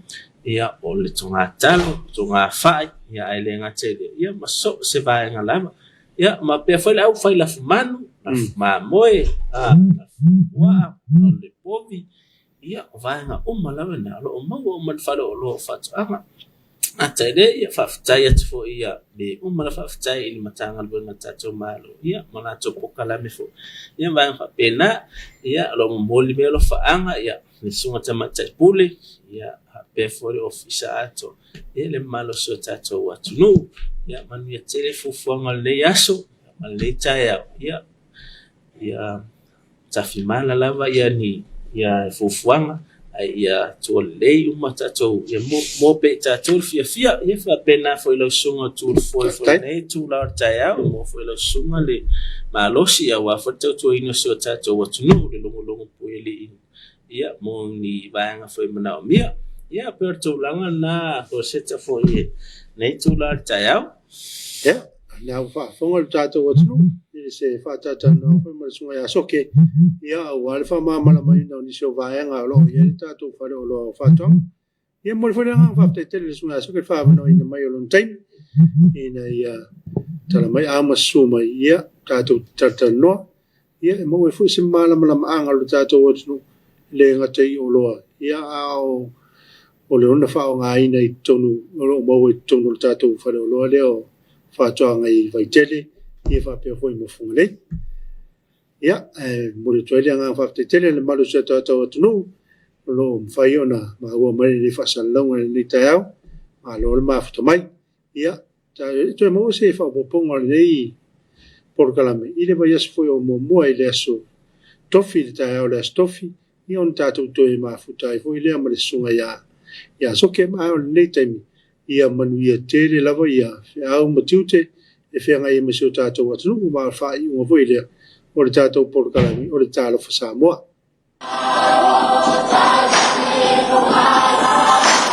ia o le togatalo, togafai, ia ae le gata i lea, ia ma so o se vaega lava. Ia ma pea foi le au fai lafumanu, lafumamoe, lafupuaa, o le povi, ia o vaega uma lava na o lo o maua uma i le faleoloa o faatoaga. Gata i lea, ia faafetai atu foi ia me uma la faafetai i le Matagaluega a le tatou Malo, ia ma latou polokalame foi. Ia vaega faapena, ia o lo o momoli mai alofaaga, ia le Susuga Tamaitai Pule, ia faapea foi le Ofisa atoa, ia le mamalu o si o tatou atunuu. Ia manuia tele fuafuaga o lenei aso ma lenei taeao. Ia, ia tafimala lava ia ni ia fuafuaga ae ia tua lelei uma tatou, ia mo pea i tatou le fiafia. Ia faapena foi lau susuga Tulifoe foi lenei itula o le taeao, maua foi lau susuga le malosi aua foi le tautuaina o si o tatou atunuu, le logologo pui alii ia mo ni vaega foi e manaomia. Ia pei o le tulaga lena Rosetta foi i lenei itula o le taeao. Ia, lea ua faafofoga le tatou atunuu i se faatatalanoaga foi ma le susuga ia Soke, ia aua le faamalamalamaina o nisi o vaega o lo o i ai le tatou faleoloa o faatoaga. Ia momoli foi le agaga faafetai tele i le susuga ia Soke i le faaavanoaina mai o lona taimi ina ia tala mai a ma susu mai, ia tatou talatalanoa, ia e maua ai foi se malamalamaaga o le tatou atunuu e le gata i oloa, ia a o le ona faaaogaina i totonu o lo o maua i totonu o le tatou faleoloa lea o faatoaga i Vaitele, ia faapea foi ma Fugalei. Ia, e momoli atu ai le agaga faafetai tele i le mamalu o si o tatou atunuu o lo o mafai ona maua mai lenei faasalalauga i lenei taeao. Malo le mafuta mai. Ia, e toe maua se faaopoopoga o lenei polokalame i le vaiaso foi o muamua i le aso Tofi, le taeao o le aso Tofi, ia ona tatou toe mafuta ai foi lea ma le susuga ia Soke. Ma o lenei taimi, ia manuia tele lava ia feau ma tiute e feagai ai ma si o tatou atunuu, ma o le faaiuga foi lea o le tatou polokalame o le Talofa Samoa.